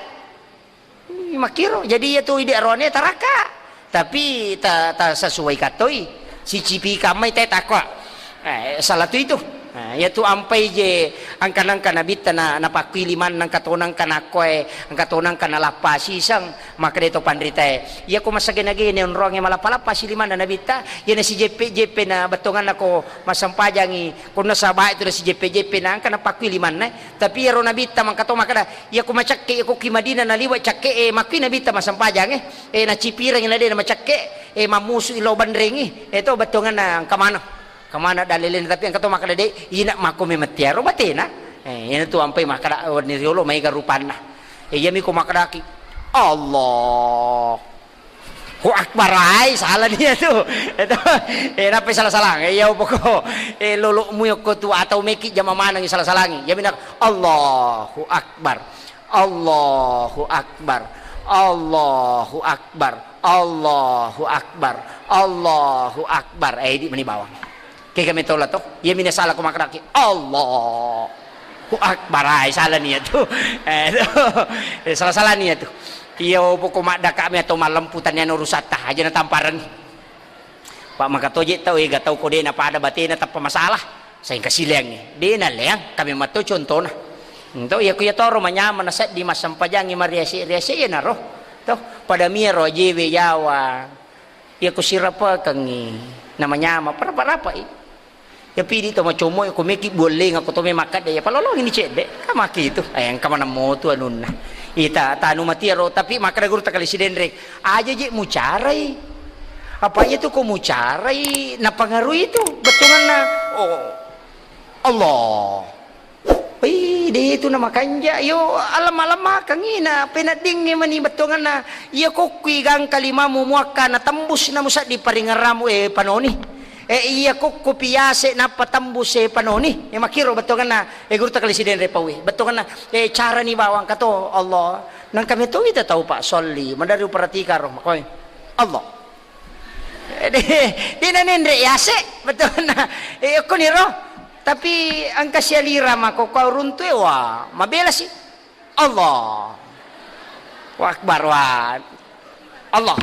Ih, makkiro. Jadi iyatu idi arone tarakka. Tapi ta, ta sesuai katoi. Sicipi kammai te takwa. Eh, salah tu itu. Nah, iyatu ampai je angka-angka Nabitta na, napakkui limanna engka tonangka nakkoe, engka tonangka nalappa siseng. Makkeda to panritae, iyako massagena-gena onroangnge malappa-lappa si limanna Nabitta, iyana sijeppe-jeppe na bettonganna ko massempajangi, konna sahabat itu na sijeppe-jeppe na engka napakkui limanna. Tapi iyaro Nabitta mangka to makkeda, iyako macakke, iyako ki Madinah naliwa cakke e, makkui Nabitta massempajange, e, nacipirangi na de na macakke, e, mammusu i lao banrengi, e, to bettonganna engka maneng. Kemana dalilnya? Tapi engka to makkeda de, ina makko memang tiaro batena. Eh, iyana tu ampai makkeda wenni riolo maega rupanna. Eh, iyami ko makkedaki, Allahu Akbar, ai, salah nia tu. Itu, eh, napai salah-salang? Eh, iya poko, eh, lolomu yokko tu atau meki jama maneng salah-salangi. Iyami nak, Allahu Akbar. Allahu Akbar. Allahu Akbar. Allahu Akbar. Allahu Akbar. Eh, idi mani bawang. Kega metola to? Iya mina salah ko makkedaki. Allahu Akbar. Ai, salah nia tu. Eh, tu. Eh, salah-salah nia tu. Iya poko maddaka mi atau malempu taniana urusatta aja na tampareng. Pak makatoje tau ega tau ko de na pada batena tappa masalah. Saengka sileangnge. De na leang, kami matto contona. Ento iya ku iya toro manyameng na seddi massempajangi mariase-riase iya naro. To, pada mia ro ajewe yawa. Iya ku sirapakengngi na manyameng, parapa-rapai. Ya pidi to macomo ko meki bualleng ako to me makkeda ya palolongi ni cedde. Ka maki itu. Eh, engka maneng motu anunna. Ita tanu mati ro, tapi makkeda guru takali sidenreng. Aja je mucarai. Apa iya tu ko mucarai napangaruhi tu bettonganna. Oh. Allah. Ih, de tu na makanja. Yo, alemma-lemmakengngi na peneddingngi mani bettonganna. Iya kokkui gangka limamu muakka na tembus na musaddi paringerramu, eh, panoni. Eh, iya kokko piase nappa tembus, eh, panoni. Eh, makkiro bettonganna, eh, guru takali sidenreng paui. Bettonganna, eh, carani bawang kato Allah. Nangka metoi ta tau pak solli. Madari uperhatikan ro, makoi. Allah. De, de na nenre yase, bettuanna. Eh, okkoniro. Tapi engka sialira mako kau runtu e, wah, mabela si. Allah. Wa Akbar, wah. Allah.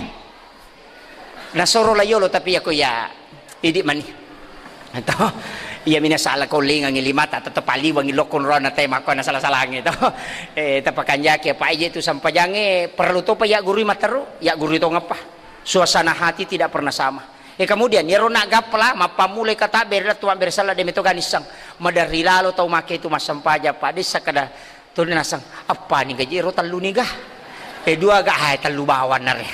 Nasoro la yolo tapi yako ya idi mani. Atau, Iya mina sala ko lengangi limata, tetep paliwangi lokko nurana te makko na sala-salangi to. Eh, tapakanjaki apa aja itu sampajange, perlu topa ya guru materu, ya guru tongapa. Suasana hati tidak pernah sama. Eh, kemudian, yero na gappala, mappammulai kata bere tu mabbere sala de meto ganissang. Maderri lalo tau make itu massampaja, Pak. Dessa kada tuli nasang, "Appa ni gaji ero tellu ni ga?" Eh, dua ga, hai, tellu bawang nare.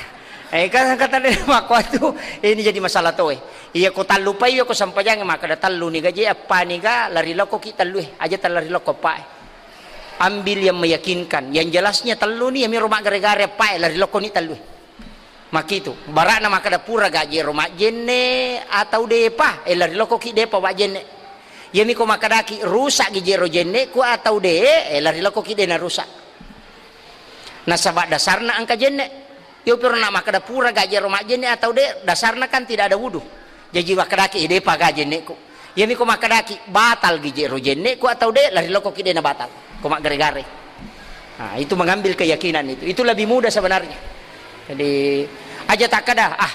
Eh, kan kata de makko tu, ini jadi masalah to, eh. Iya ko tallu pai, iya ko sampajang, maka da tellu ni gaji, appa ni ga, lari lokko ki tellu, eh. Aja ta lari lokko, Pak, eh. Ambil yang meyakinkan. Yang jelasnya tellu ni, ya miro maggare-gare, Pak, eh, lari lokko ni tellu, eh. Makitu, bara'na makkeda pura ga jero majjenne atau depa, eh, lari lokkoki depa majjenne. Iyami ko makkedaki rusak gi jero jenneku atau de, eh, lari lokkoki de narusak. Nasaba dasarna engka jenne. Iyo piro na makkeda pura ga jero majjenne atau de, dasarna kan tidak ada wudu. Jaji makkedaki, eh, depa ga jenneku. Iyami ko makkedaki, batal gi jero jenneku atau de, lari lokkoki de na batal. Ko maggare-gare. Nah, itu mengambil keyakinan itu. Itu lebih mudah sebenarnya. Jadi, aja takkeda, ah,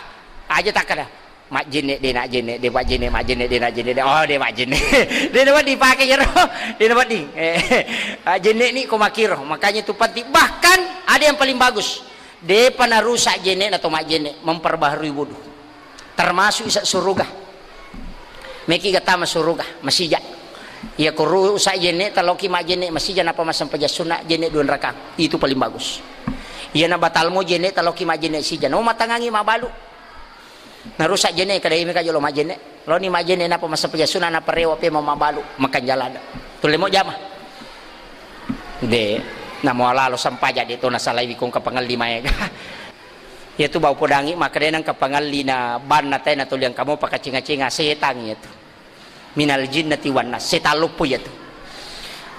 aja takkeda. Majjenne, de na jenne, de majjenne, majjenne, de na jenne, de, oh, de majjenne. De na wedding pake iyaro, de na wedding. Eh, ah, jenne ni ko makkiro. Makanya itu penting. Bahkan ada yang paling bagus. Depa narusak jenne na to majjenne, memperbaharui wudu. Termasuk isa suruga. Meki ga tama suruga, masija. Iya ko rusak jenne, taloki majjenne masija, napa massempajang sunna jenne dua rakang. Itu paling bagus. Iya na batal mo jenne, taloki majjenne sija. No matangangi mabalu. Narusak jenne, kada imi ka jolo majjenne. Loni majjenne, napa massempajang sunna, napa rewa pe mau mabalu, makan jalada. Tulle mo jama. De, namo alalo sampaja de to nasalaiwi kong kapangelli maega. Iyatu bau podangi makkeda nengka pangellina banna tae natuliang kamo pakacing-kacinga setang iyatu. Minal jinnati wan nas, setang loppo iyatu.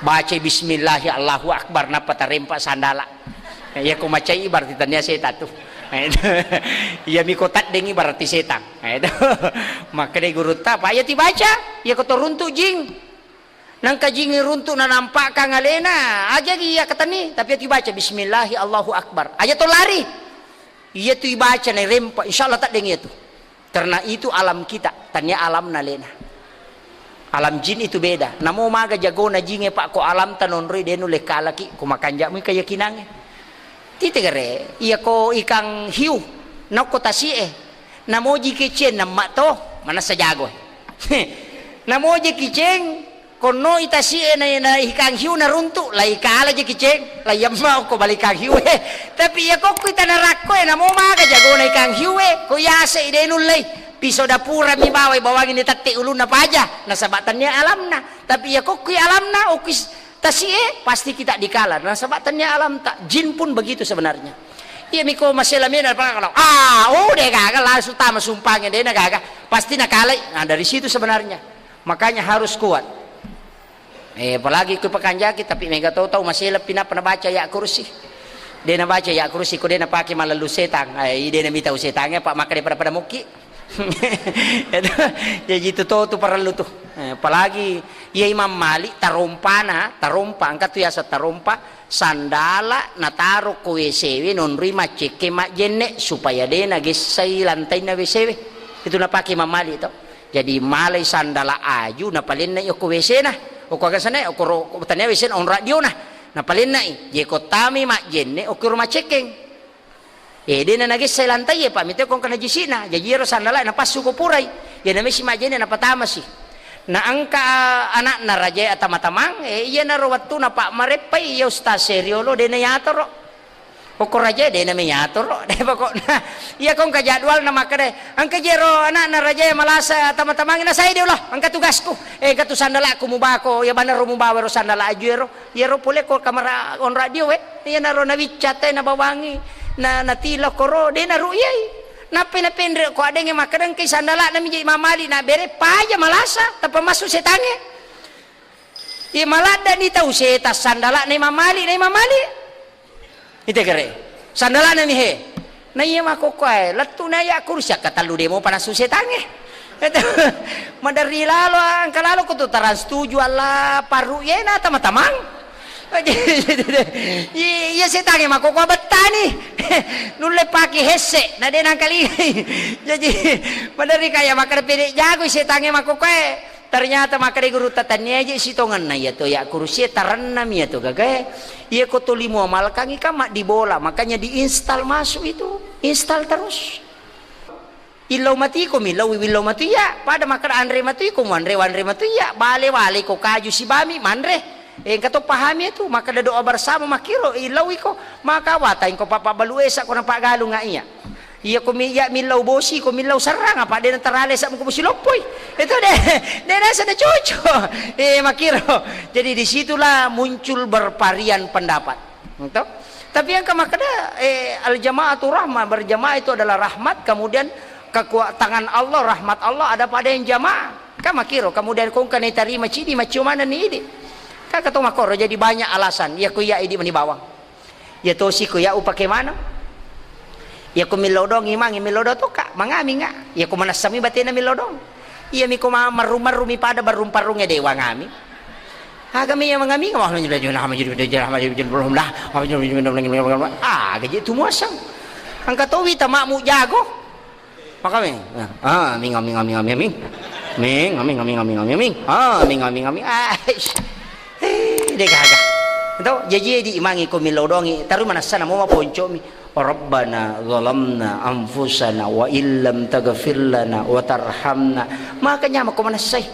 Baca bismillahi Allahu Akbar nappa tarempa sandala. Iya ko macai berarti tania setang tu. Iya miko taddengi berarti setang. Makkeda gurutta, apa iya tibaca? Iya ko to runtu jing. Nangka jingi runtu nanampakang alena, aja gi iya katani, tapi iyatu ibaca bismillahi Allahu Akbar. Aja to lari. Iyatu ibaca na irempa, insyaallah taddeng iyatu. Karena itu alam kita, tania alamna alena. Alam jin itu beda. Namo maga jagona jinge, Pak, ko alamta nonroi de nulle kalaki, ko makanjak mui keyakinange. Tite gare, iya ko ikang hiu, nokko tasie, namoji keceng namma to, manassa jago. Namoji kiceng, Konno itasi'e na, na ikang hiu naruntu, lai kala je kiceng, lai yamma okko bali ikang hiu e. Tapi iya kokko itana rakko e, namo maga jagona ikang hiu e, ko yase i de nullei. Piso dapura mi bawai bawangi ni tette ulunna paja, nasaba tania alamna. Tapi iya kokko alamna, okko is-, tasi'e, pasti kita dikala, nasaba tania alamta. Jin pun begitu sebenarnya. Iya miko masela mena, ah, oh, de gaga, langsung tama sumpange, de na gaga. Pasti nakalai. Nah, dari situ sebenarnya. Makanya harus kuat. Eh, apalagi ku pakanjaki, tapi mega tau tau masela pi nappa nabaca ya kursi. De nabaca ya kursi, ko de napake malellu setang. Eh, de namita setang, eh, Pak, maka de pada-pada mukki. Itu, jadi itu to tu parellu tu. Eh, apalagi iya Imam Malik tarompana, tarompa, engka tu yasa tarompa, sandala nataro ko W C we nonroi maccekke majjenne supaya de nagessai lantainna W C we. Itu napake Imam Malik to. Jadi malai sandala aju, napalennai okko W C na. Okko aga sana, okko ro-, tania W C na, onra diona. Napalennai, je ko tami majjenne, okko rumah cekkeng. Eh, de na nagessai lantai e, Pak, mite ko engka najisina. Jaji ero sandala napassu ko purai. Iya namesi majjenne napatamasi. Na engka anakna raja e atama-tamang, eh, iya naro wettuna Pak mareppai, iya Ustaz seriolo, de na yatoro. Okko raja de na meyatoro, de pokokna. Iya ko engka jadwalna makkeda, engka jero anakna raja e malasa tama-tamangi, na sai de ulah, engka tugasku. Eh, engka tu sandalaku mubako, iya banaro mubawa ero sandala aju ero. Iyaro pole ko kamera on radio e. Iya naro nawicca te nabawangi, na, natilo koro, de naru iyai. Nappai napenre ko adengnge makkeda engkai sandala na mije Imam Malik na bere paja malasa, tappa massu setangnge. Iya maladda ni tau setang sandala na Imam Malik, na Imam Malik. Ite kere. Sandalana mi he. Na iya makkokkoe, lettu na ya kursi, akka tellu demo panassu setangnge. Maderri lalo, engka lalo ko tu tarang setuju Allah parru yena tama-tamang. Iya setangnge makkokkoe bettani. Nulle pake hesse, na de nangkalingai. Jadi, maderri kaya makkeda pede jago setangnge makkokkoe. Ternyata makkeda gurutta, "Tania je sitongenna iya to ya kursi, tarennami iya to gagae. Iya ko tuli muamalkangi kan maddibola, makanya diinstal masuk itu, instal terus." Illau matiko millau, willau matu iya, pada makkeda anre matu iko muanre, wanre matu iya, bale-wale ko kaju sibami manre. Engka to pahami itu, makkeda doa bersama makkiro, illau iko, maka wata engko papa balu esa ko napaggalunga iya. Iya ko mi-, iya millau bosi, ko millau serrang, apa de natarale sa ko bosi loppoi. Itu de, de rasa de cocok. Eh, makkiro. Jadi disitulah muncul bervarian pendapat. Gitu? Tapi engka makkeda, eh, al-jama'atu rahmah, berjamaah itu adalah rahmat, kemudian kekuatan Allah, rahmat Allah ada pada yang jamaah. Kan makkiro, kemudian ko engka naitarima cidi, maccio manenni idi. Kan keto makkoro, jadi banyak alasan. Iya ko iya idi mani bawang. Iya tosi ko iya upake maneng. Iya ko millau doang imangi, millau doang toka, mangami nga. Iya ko manessami batena millau doang. Iya mi ko ma-, marru-marru mi pada barrung-parrung ya dewa ngami. Aga mi iya mangami, aga je tu muaseng. Engka towi tamamu jago. Makami. Ah, ming, ming, ming, ming, ming. Ming, ming, ming, ming, ming, ming. Ah, ming, ming, ming. Ah, ish. Eh, de gaga. To, jaji di imangi ko millau dongi, taru manessa namo maponcomi. Rabbana zalamna anfusana wa illam taghfir lana wa tarhamna. Maka nyama ko manessai.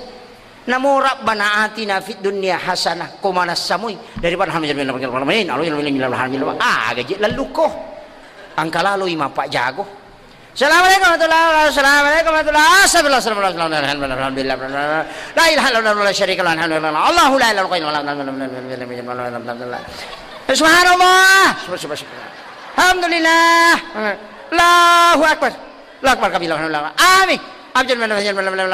Namo Rabbana atina fid dunya hasanah, ko manessa moi daripada alhamdulillah, alhamdulillah, alhamdulillah. Ah, gaji lelluko. Engka laloi mappa jago. Assalamualaikum warahmatullahi wabarakatuh. Assalamualaikum warahmatullahi wabarakatuh. Astagfirullah, astagfirullah, alhamdulillah, alhamdulillah. La ilaha illallah, la syarika lahu, alhamdulillah. Allahu la ilaha illallah, alhamdulillah. Subhanallah. Subhanallah. Alhamdulillah. Allahu akbar. Allahu akbar kabira, alhamdulillah. Amin. Abjad mana,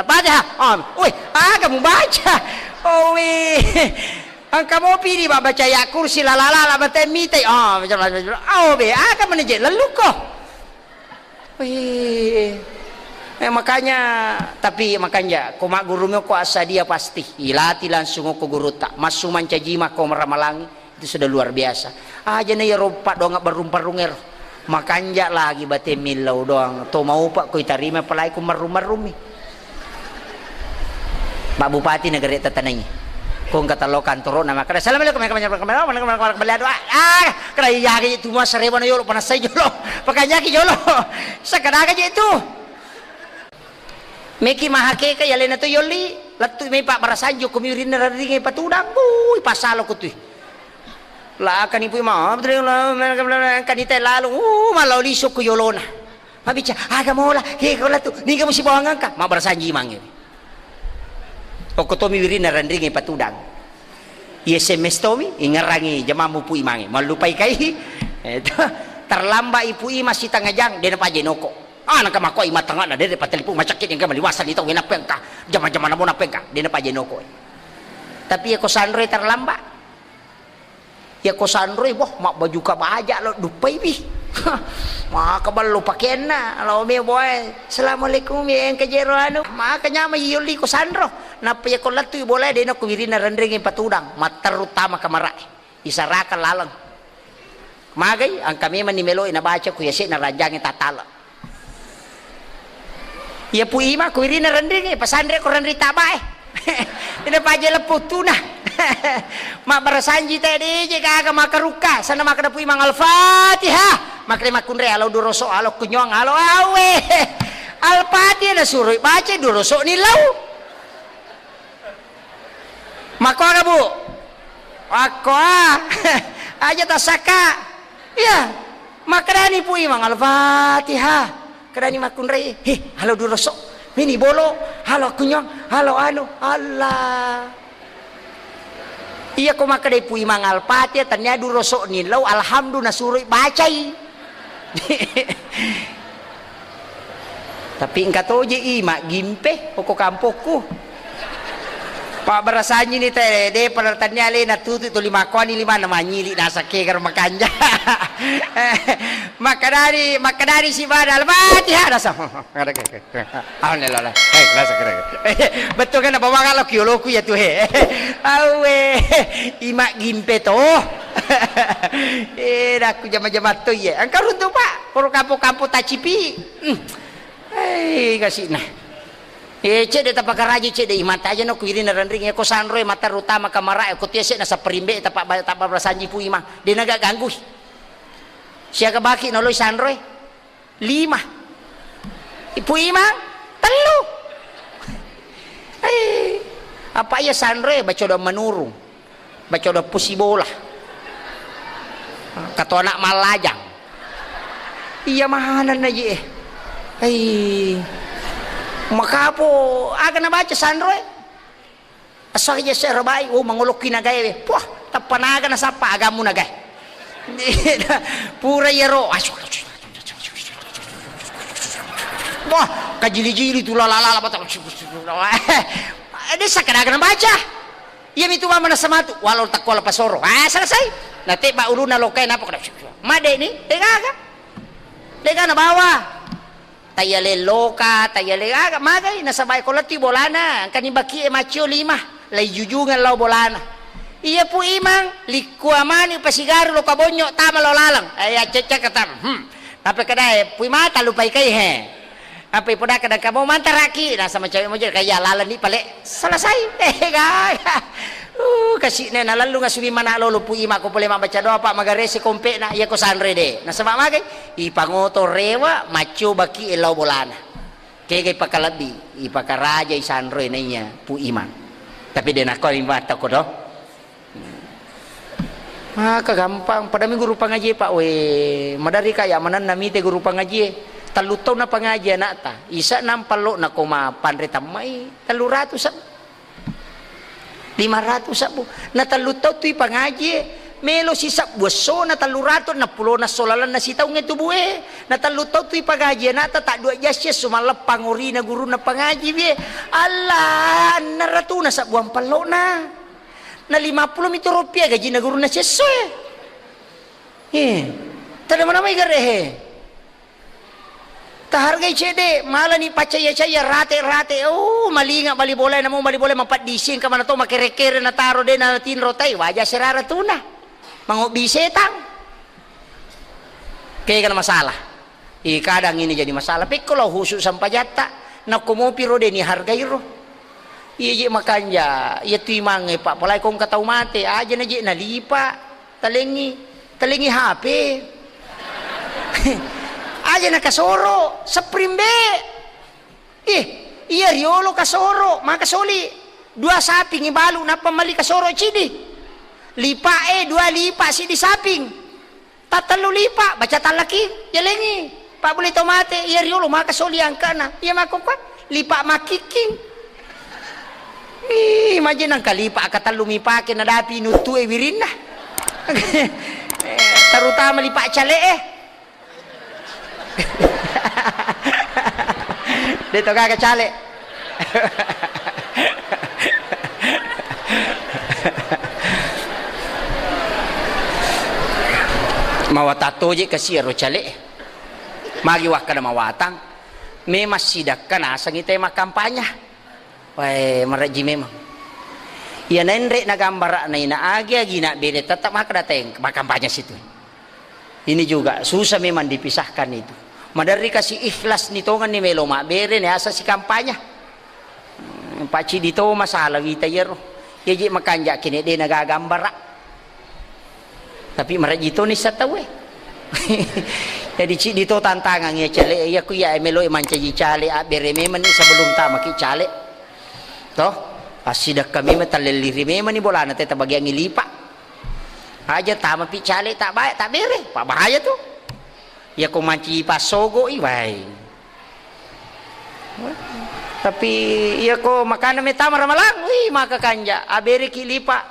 Fatihah. Amin. Wih, aga mubaca. Oh, wih. Engka mopi di baca ayat kursi, la, la, la, la, mate mitai. Oh, baca, baca, baca. Oh, be, aga mani je lelluko. Wih. Eh, makanya, tapi makanya, ko magguru mi ko asa dia pasti. Ilati langsung ko gurutta. Massu mancaji mako maramalangi. Itu sudah luar biasa. Aja na iyaro paddoang barrung-parrung ero. Makanja lagi bate millau doang. To maupa ko itarima apalagi ko marrung-marrung mi. Pak Bupati negara tatanai. Ko engka tello kantoro na makkeda, "Assalamualaikum, warahmatullahi wabarakatuh." Ah, kena iya ke itu mas rewa na yolo, panessai jolo. Pakanjaki jolo. Sekadaka je itu. Meki mahakeka yalena to yolli, lettu mai pabbarasanji ko mi wirinna renringe patudang. Bui, pasalo ko tui. La kani pui ma, kani te lalu, uh, malao liso ko yolona. Mabica, aga mola, he ko lettu, niga musi bawang engka, mabbarasanji mange. Okko tomi wirinna renringe patudang. I S M S tomi, ingerangi jamamu pui mange. Mallupai kai, eh, terlambat i pui masih tengah jang, dena paje noko. Ah, naka makkoi matengana, dede patelepon macakke, engka maliwasan itu, nappa engka jama-jama namo nappa engka, dena paje noko. Tapi iya ko sanroi terlambat. Iya ko sanroi, boh, mabbaju ka baja lo duppai pi. Maka ballo pakenna, lo me boe. Assalamualaikum, ya engka jero anu. Maka nyama yolli ko sanro. Nappa iya ko lettu i bola, dena ko wirinna renreng patudang. Matteru tama kamara. Isaraka laleng. Magai, engka memang ni meloi nabaca ku yase na ranjangi tatala. Iya pu ima ku irina rendringi, pasanre ko rendri tabae. Ina paje leppu tuna. Mabbarasanji te dije gaga makarukka, sana makada pu imang Al-Fatihah. Makre makunre alo duroso alo kunyong alo awe. Al-Fatihah na suroi baca duroso ni lau. Makkoga, Bu? Makkoa. Aja tassakka. Iya. Makkedani Pu Imang, "Al-Fatihah." Kedani makkunrai, "He, halo duroso. Mini bolo, halo kunyong, halo anu." Allah. Iya ko makkedai Pu Imang Al-Fatihah, tania duroso ni lau alhamdu nasuroi bacai. Tapi engka toje i maggimpe okko kampokku. Pabbarasanji ni te, de pada tania alena tutu tuli makkoani limanna manyili nasakkegar makanja. Makkedani, makkedani sibada Al-Fatihah nasa. Alhamdulillah. Eh, nasa kira. Betul kan apa bawang lo kioloku ya tu he. Awe, i maggimpe to. Eh, dakku jama-jama to ye. Engka runtu Pak, koro kampung-kampung tacipi. Hmm. Hei, kasih nah. Eh, cedde tapakaraji cedde imata aja no kuirina renring, eh, ko sanroe mata rutama kamara, eh, ko tiese na sapperimbe tapa, tapa sanji Pu Imang. De naga ganggui. Siaga baki noloi sanroe? Lima. Pu Imang? Tellu. Eh, apa iya sanroe bacodo menurung. Baca udah pusi bola. Kata anak malajang. Iya mahanan aja eh. Hei. Makapo aga nabaca sanroe. Asal aja saya rebai, oh mangolokki nagae. Wah, tappa naga nasappa agamu nagae. Pura iyaro. Wah, kajili-jili tu lala-lala batang. Desa kada nabaca. Iyami tu mama nasamatu, walau takkuala pasoro. Ah, selesai. Natebba uluna lokai napa kada. Made ni, degaga. Dega nabawa. Tayale loka, tayale aga, magai, nasabai ko lettu bolana, engkani bakie macio lima, lai jujungan lao bolana. Iya Pu Imang, likkua mani pasigaru loka bonyo, tama lao laleng. Eh, ya cecek katam. Hmm. Tapi kedae, Pu Imang, talupai kai he. Apa ipodaka dan kamu mantaraki, nasama cewek mojok, kaya laleng ni pale. Selesai. Eh, gaga. Uh, kasine nalellung asuli mana lolo Pu Imang ko pole mabbaca doa, Pak, magarese kompekna, iya ko sanre de. Nasaba magai, ipangoto rewa, macco baki elau bolana. Kega ipakalebbi, ipakarajai sanroe naiya Pu Imang. Tapi de nakko imata ko do. Maka gampang, padami guru pangaji, Pak, we, madari kaya manenna mite guru pangaji, tellu taunna pangaji anakta, isa nampallo nako ma panre tammai, tellu ratu sab-, lima ratu sabbu, na tellu tau tui pangaji, melo sisabbu esso na tellu ratu enam puluh na solalanna sitaungnge tubue, na tellu tau tui pangaji anakta, tak dua jasi esso malleppang orina gurunna pangaji wie, Allah, enna ratuna sabbuang pallona. Na lima puluh mi tu rupiah gajinna gurunna siesso e. Eh, tada manamai gare he. Tahargai cede, malani pacaya-caya, rate-rate. Oh, malinga bali bola, namo bali bola mapaddising, kamana to makere-kere nataro de na tinro tai, waja serara tuna. Mangobbi setang. Kega na masalah. Ih, kadang ini jadi masalah. Pekko lao khusus sampajatta, nakko mopi ro de ni hargai ro. Iya je makanja, iya tu imangnge, Pak, palai kongka tau mate, aja na je nalipa, talengi, talengi H P. Aja na kasoro, spring be. Ih, iya riolo kasoro, maka soli. Dua saping ibalu, nappa mali kasoro cidi. Lipa e, dua lipa, sidi saping. Tattellu lipa, baca tallaki, yalengi. Pak bule to mate, iya riolo maka soli angkana. Iya makkokkoe, lipa makkikking. Ih, maje nangka lipa katellu mipake nadapi nuttu e wirinna. Eh, terutama lipa cale e. De to gaga cale. Mawatang toje kasi ero cale. Magi wakkada mawatang. Memang sidakka nasengi te makkampanya. Wae, marejji memang. Iya naenre na gambara na ina agi-agi na bere tetap makkada teng makkampanya situ. Ini juga susah memang dipisahkan itu. Maderri kasi ikhlas ni tongenni melo mabbere ni asa si kampanye. Hmm, pacidi to masalah wita iyaro. Iya je makanja kene de na gagambara. Tapi marejji to ni satawe. Jadi cidi to tantangan ya cale, iya ku iya melo mancaji cale abbere memang ni sebelum tamaki cale. Toh, passidakka memang talelliri memang ni bolana teta bagiangi lipa. Aja tamapi cale tak baik, tak bere, pak bahaya tu. Iya ko manci passogo i wae. Tapi iya ko makana metama ramalang, wih maka kanja, abereki lipa.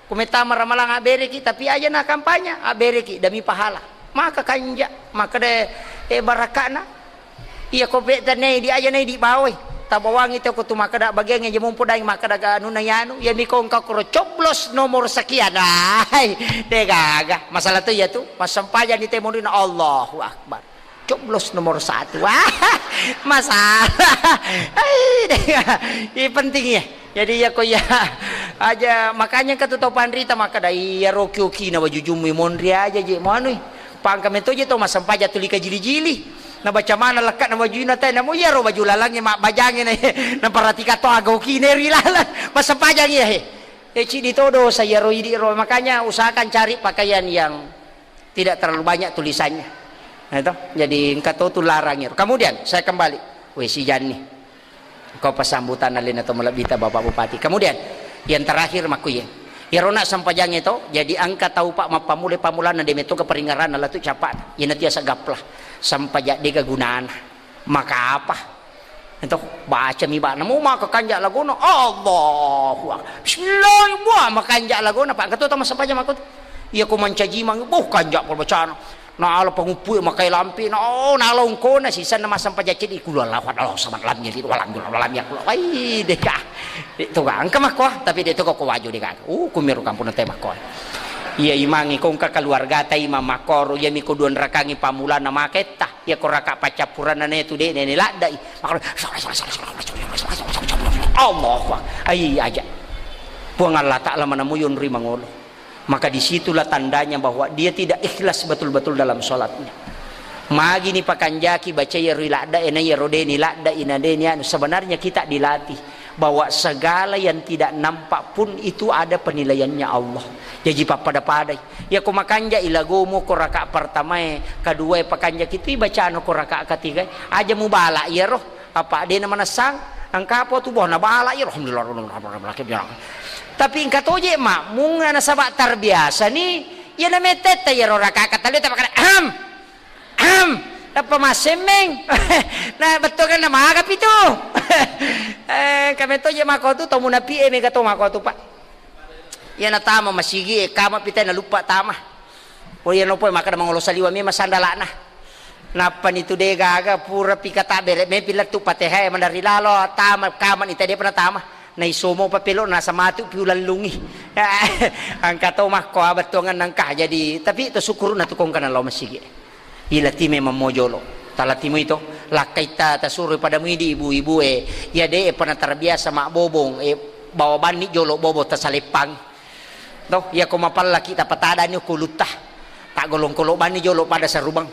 Ko metama ramalang abereki, tapi aja na kampanye, abereki demi pahala. Maka kanja, maka de e barakana. Iya ko peta nei di aja nei di bawai. Tabawangi tau ko tu makkeda bagiang aja mumpu daeng makkeda ga anu na yanu. Iya mi ko engka kuro coblos nomor sekian. Ai, de gaga. Masalah tu iya tu. Massempajang ni temorina Allahu Akbar. Coblos nomor satu. Wah, masalah. Ai, de gaga. Ini penting ya. Jadi iya ko iya aja makanya engka tu tau panrita makkeda iya roki-oki na wajujummu monri aja je mo anui. Pangka metoje tau massempajang tuli kajili-jili. Nabaca mana lekka na bajuna te, namo iyaro baju lalangnge mabbajangnge na, naparatika to aga okine ri laleng, massempajang iya he. E, cidi to dosa iyaro idi ro, makanya usahakan cari pakaian yang tidak terlalu banyak tulisannya. Nah, itu. Jadi engka to tu larang iyaro. Kemudian saya kembali, we sijanni. Engka pasambutan alena to malebbita Bapak Bupati. Kemudian yang terakhir makkuye. Iyaro na sempajangnge to, jadi engka tau pa mappammula-pammulanna de metto ke peringaranna latu capa. Iyana tiasa gapla. Sempajang dega gunana. Maka apa? Ento baca mi bana, mau maka kanja lagona. Allahu Akbar. Bismillah, buah makanja lagona, Pak. Engka to tama sempajang mako. Iya ko mancaji mang, buh kanja pol bacana. Na ala panguppu e makai lampe, na, oh, na ala ungkona sisanna massempajang ceddi, kulu Allahu Akbar, Allahu Samad, lam yalid walam yulad walam yakul. Ai, deka. De to ga engka makko, tapi de to ko waju deka. Uh, kumiru kampung te makko. Iya imangi ko engka keluarga ta imang makkoro, iya mi ko dua rakangi pammulana maketta. Iya ko raka paccappuranna ne tu de ne, ne laddai. Makko, Allahu Akbar. Ai aja. Puang Allah Taala manamuyun ri mangolo. Maka disitulah tandanya bahwa dia tidak ikhlas betul-betul dalam sholatnya. Magi ni pakanjaki bacai ri ladda, ena iya rodeni ladda, ina deni anu. Sebenarnya kita dilatih bahwa segala yang tidak nampak pun itu ada penilaiannya Allah. Jaji pappada-padai. Ya ko makanja ilagomu ko raka pertamae, kedua pakanjaki tu ibacano ko raka ketiga. Aja mubala iya roh. Apa dena manessang, engka apa tu boh nabala iyaro, alhamdulillah. Tapi engka toje makmum nasaba terbiasa ni, iya na metetta iyaro raka katallu ta makana, ahem, ahem, nappa massemmeng. Na bettuanna maga pi tu. Eh, engka metto je mako tu, to munapi e mega to mako tu, Pak. Iya natama masigi e, kama pita naluppa tama. Oh iya nopo makkeda mangolo saliwa memang sandalana. Nappani tu de gaga pura pika tabere mepi lettu Fatihah e mandari lalo tama kamani tadi pernah tama. Naisomo papelo nasa matu pi ulallungi. Engka to makko abettuangan nangka jadi tapi to syukurna tu kongkana lao masigi. Ilati memang mojolo. Talati muito lakkaitta tasuro pada muidi ibu-ibu e. Iya de pernah terbiasa mabbobong e bawa banni jolo bobo tasaleppang. To, iya ko mapallaki tapatadani okko ulutta. Taggolong kolobanni jolo pada sarubang.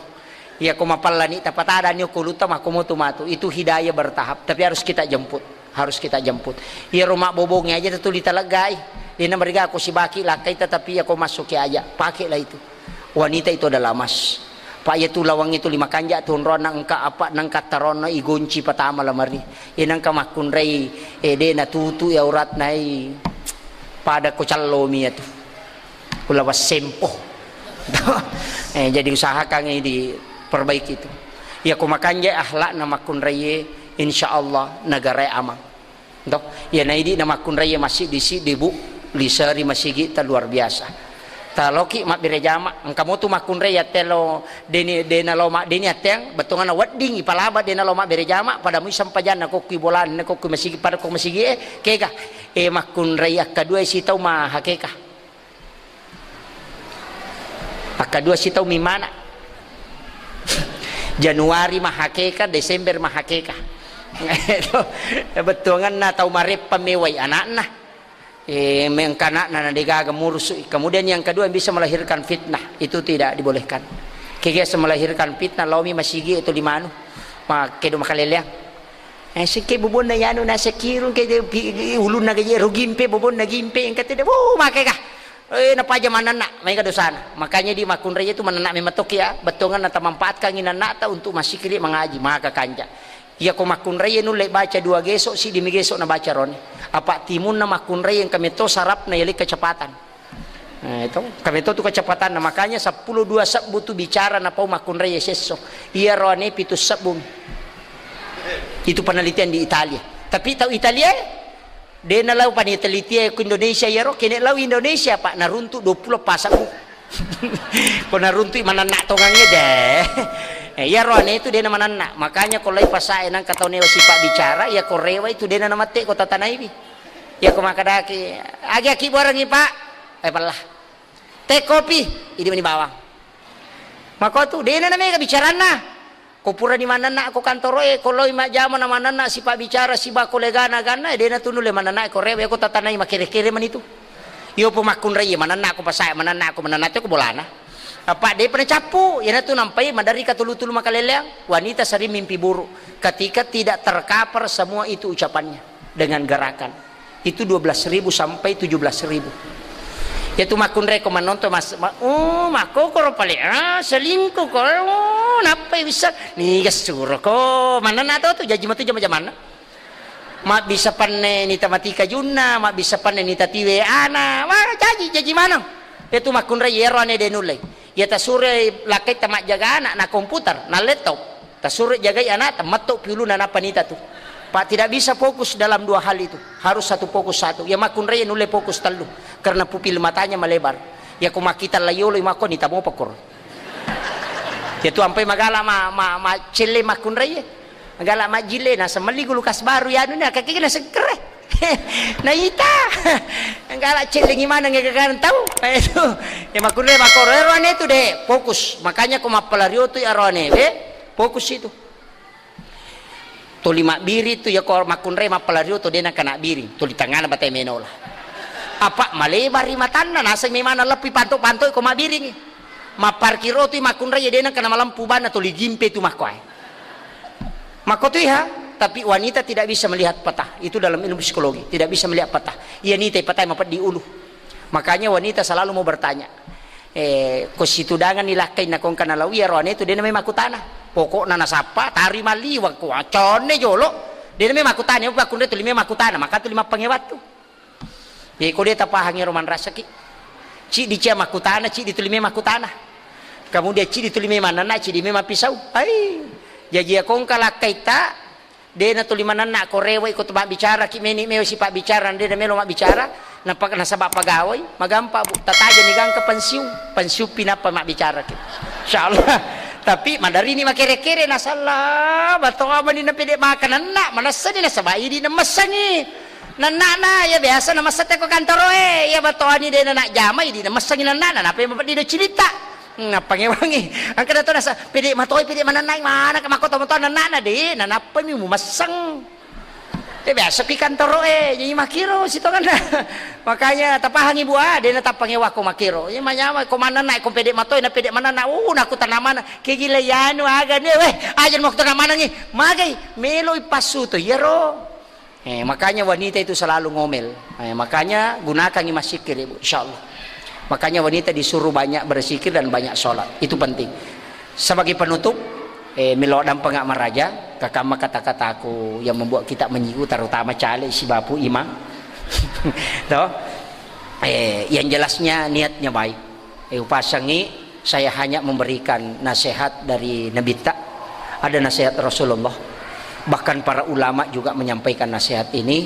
Iya ko mapallani tapatadani okko ulutta makko motu matu. Itu hidayah bertahap, tapi harus kita jemput. Harus kita jemput. Iya ro mabbobongi aja tetuli taleggai. Dena mariga ko sibaki lakkai tetapi iya ko massuki aja. Pakailah itu. Wanita itu adalah emas. Pak iya tu lawang itu lima kanja tu onronna engka apa nangka taronna igonci patama lamari. Iya nangka makkunrai e de natutu iya auratna e. Pada ko callomi iya tu. Kula wassempo. Eh, jadi usahakan ini diperbaiki itu. Iya ko makanja akhlakna makkunrai e, insya Allah negara e aman. Toh, iya naidi na makkunrai e masjid di sidi bu, liseri masigi ta luar biasa. Taloki mabbere jama, engka motu makkunrai iya telo deni dena lo ma deni ateng, bettuanna wedding ipalaba dena lo mabbere jama, pada mui sempajanna kokki bolana kokki masigi pada ko masigi e, kega. E makkunrai akkadua sitau mahakeka. Akkadua sitau mimana. Januari mahakeka, Desember mahakeka. Bettuanganna tau mareppa mewai anakna. E, mengka anakna na degaga murusu. Kemudian yang kedua yang bisa melahirkan fitnah, itu tidak dibolehkan. Kegesa melahirkan fitnah, laomi masigi itu limanu. Ma kedo makaleleang. Eh, sike bobonna yanu nasa kirung ke ulunna gaje ro gimpe bobonna gimpe engka tede. Wuh, makega. Eh, napaja manenna, maega dosana. Makanya di makkunrai itu manenna memang toki ya, bettuanganna tamanfaatkan inannata untuk massikiri mangaji, maka kanja. Iya ko makkunrai nulle baca dua geso, sidi mi geso nabaca rone. Apa timunna makkunrai engka metto sarapna yali kecepatan. Nah, itu kami itu tu kecepatanna makanya seppulo dua sebbu tu bicara napau makkunrai sesso. Iya roane pitu sebbu. Itu penelitian di Italia. Tapi tau Italia de na lau paneliti ku Indonesia iyaro kene lau Indonesia Pak naruntu dua puluh pasang. Ko naruntu manenna tongangnge de. Eh, iyaro ane itu de na manenna. Makanya ko lai pasae nang katau newa sipa bicara ya ko rewa itu de na namate ko tatanaiwi. Iya ko makkadaki, agi akkibuarengngi Pak? Eh pella. Teh kopi, idi mani bawang. Makotu, dena na mega bicaranna. Ko purani manenna ko kantoro e, ko loi majjama na manenna sipa bicara siba ko legana ganna, dena tunu le manenna ko rewe ko tatanai makere-kere manitu. Iyo po makkunrai manenna ko pasae manenna ko manenna te ko bolana. Apa depa nacappu, iyanatu nampai maderri katulu-tulu makaleleang, wanita sering mimpi buruk ketika tidak tercover semua itu ucapannya dengan gerakan. Itu dua belas ribu sampai tujuh belas ribu. Iyatu makkunrai ko manontong mas, ma-, oh, makkokoro pale, ah, selingkuh ko, oh, nappai bisa, niga suro ko, manenna to tu, jaji matu jama-jamanna. Mabbissa panne nita matika junna, mabbissa panne nita tiwe ana. Wah, jaji, jaji maneng. Iyatu makkunrai iyaro ane de nullei. Iya tasuroi lakkaitta majjaga ana na komputer, na laptop. Tasuroi jagai anakta, metto piuluna nappa nita tu. Pak, tidak bisa fokus dalam dua hal itu. Harus satu fokus satu. Ya makkunrai nulle fokus tellu. Karena pupil matanya melebar. Ya ko makkita layolo mako nita mopa koro. Iyatu ampai magala ma, ma, ma celle makkunrai. Gala majjille, naseng melli kulkas baru, ya, anu, ni, akkakke naseng kere. Naita. Gala cellengi maneng, ya, gagana tau. Itu. Ya, makkunrai makkoro, ero ane tu, de, fokus. Makanya ko mappalario tu, ero ane, de, fokus itu. Tuli mabbiri tu, ya, ko makkunrai mappalario tu, de, nangka nabbiri. Tuli tangana batai menola. Apa malebari matanna, naseng memang leppi pantok-pantok ko mabbiringi. Mapparkiro tu makkunrai, ya, de, nangka namalempu banna, tuli gimpe tu makkoe. Makkotuiha, tapi wanita tidak bisa melihat peta. Itu dalam ilmu psikologi, tidak bisa melihat peta. Iya nita peta mapeddi ulu. Makanya wanita selalu mau bertanya. Eh, ko situdangan ni lakkai na kongka na lawi ero ane tu dena memang kutana. Pokokna nasappa, tari maliwang ko aconne jolo. Dena memang kutana, apa kunre tu lima kutana, maka tu lima pangewat tu. Jadi, ko de tapahangi ro manrasaki. Ciddi cia makkutana, ciddi tuli memang makkutana. Kemudian ciddi tuli memang nanna, ciddi memang pisau. Hai. Jaji ya kongka lakkaita, dena tuli mananna ko rewe ko tu mabbicara ki meni meo si pabbicara, dena melo mabbicara, napa nasaba pagawai, magampa bu, tataja ni gangka pensiun, pensiun pinapa mabbicara ki. Insyaallah. Tapi madarini makere-kere nasalla, batoa mani napede makananna, manessani nasaba idi namessangi. Nanna'na, iya biasa namessette ko kantoroe, iya batoani de nanajjamai, di namessangi nanna'na, nappa mapeddi do cilitta. Hmm, nappangewangi. Engka dato nasa, pede matoi, pede manennai, mana ke makko tomo-tomo nanna'na, de, nanappami mumesseng. Iya biasa ki kantoroe, jadi makiro sitonganna. Makanya tapahangi bua, de natappangewa ko makiro. Iya manyama ko manennai, ko pede matoi, na pede manenna, uh, naku tanamana, kegila yanu aga ni, weh, aja mau tanamanangi, magai, meloi passu to, iyaro. Eh, makanya wanita itu selalu ngomel. Eh, makanya gunakangi massikir, Ibu, insyaallah. Makanya wanita disuruh banyak berzikir dan banyak sholat. Itu penting. Sebagai penutup, eh, melo dampeng maraja, kakamma kata-kataku yang membuat kita menyinggung, terutama caleg si Bapu Imam. Toh? Eh, yang jelasnya niatnya baik. Eh, upasangi, saya hanya memberikan nasihat dari Nabitta, ada nasihat Rasulullah. Bahkan para ulama juga menyampaikan nasihat ini,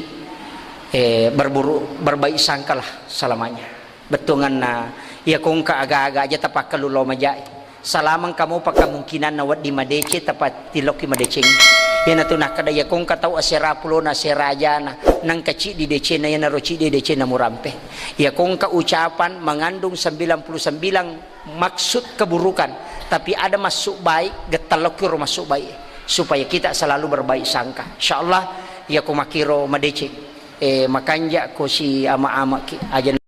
eh, berburu-, berbaik sangkalah selamanya. Bettuanna, iya kongka aga-aga aja tapakkalu lo majai. Salamang kamu pakemungkinanna wedding madeceng, tapattiloki madeceng. Iyanatu nakkeda, iya kongka tau asera pulona, asera ajana, nangka ciddi decenna, iyanaro ciddi decenna murampe. Iya kongka ucapan mengandung sembilan puluh sembilan maksud keburukan, tapi ada maksud baik, gettalokiro maksud baik, supaya kita selalu berbaik sangka. Insyaallah, iya ko makiro madeceng. Eh, makanja ko si ama-ama ki, aja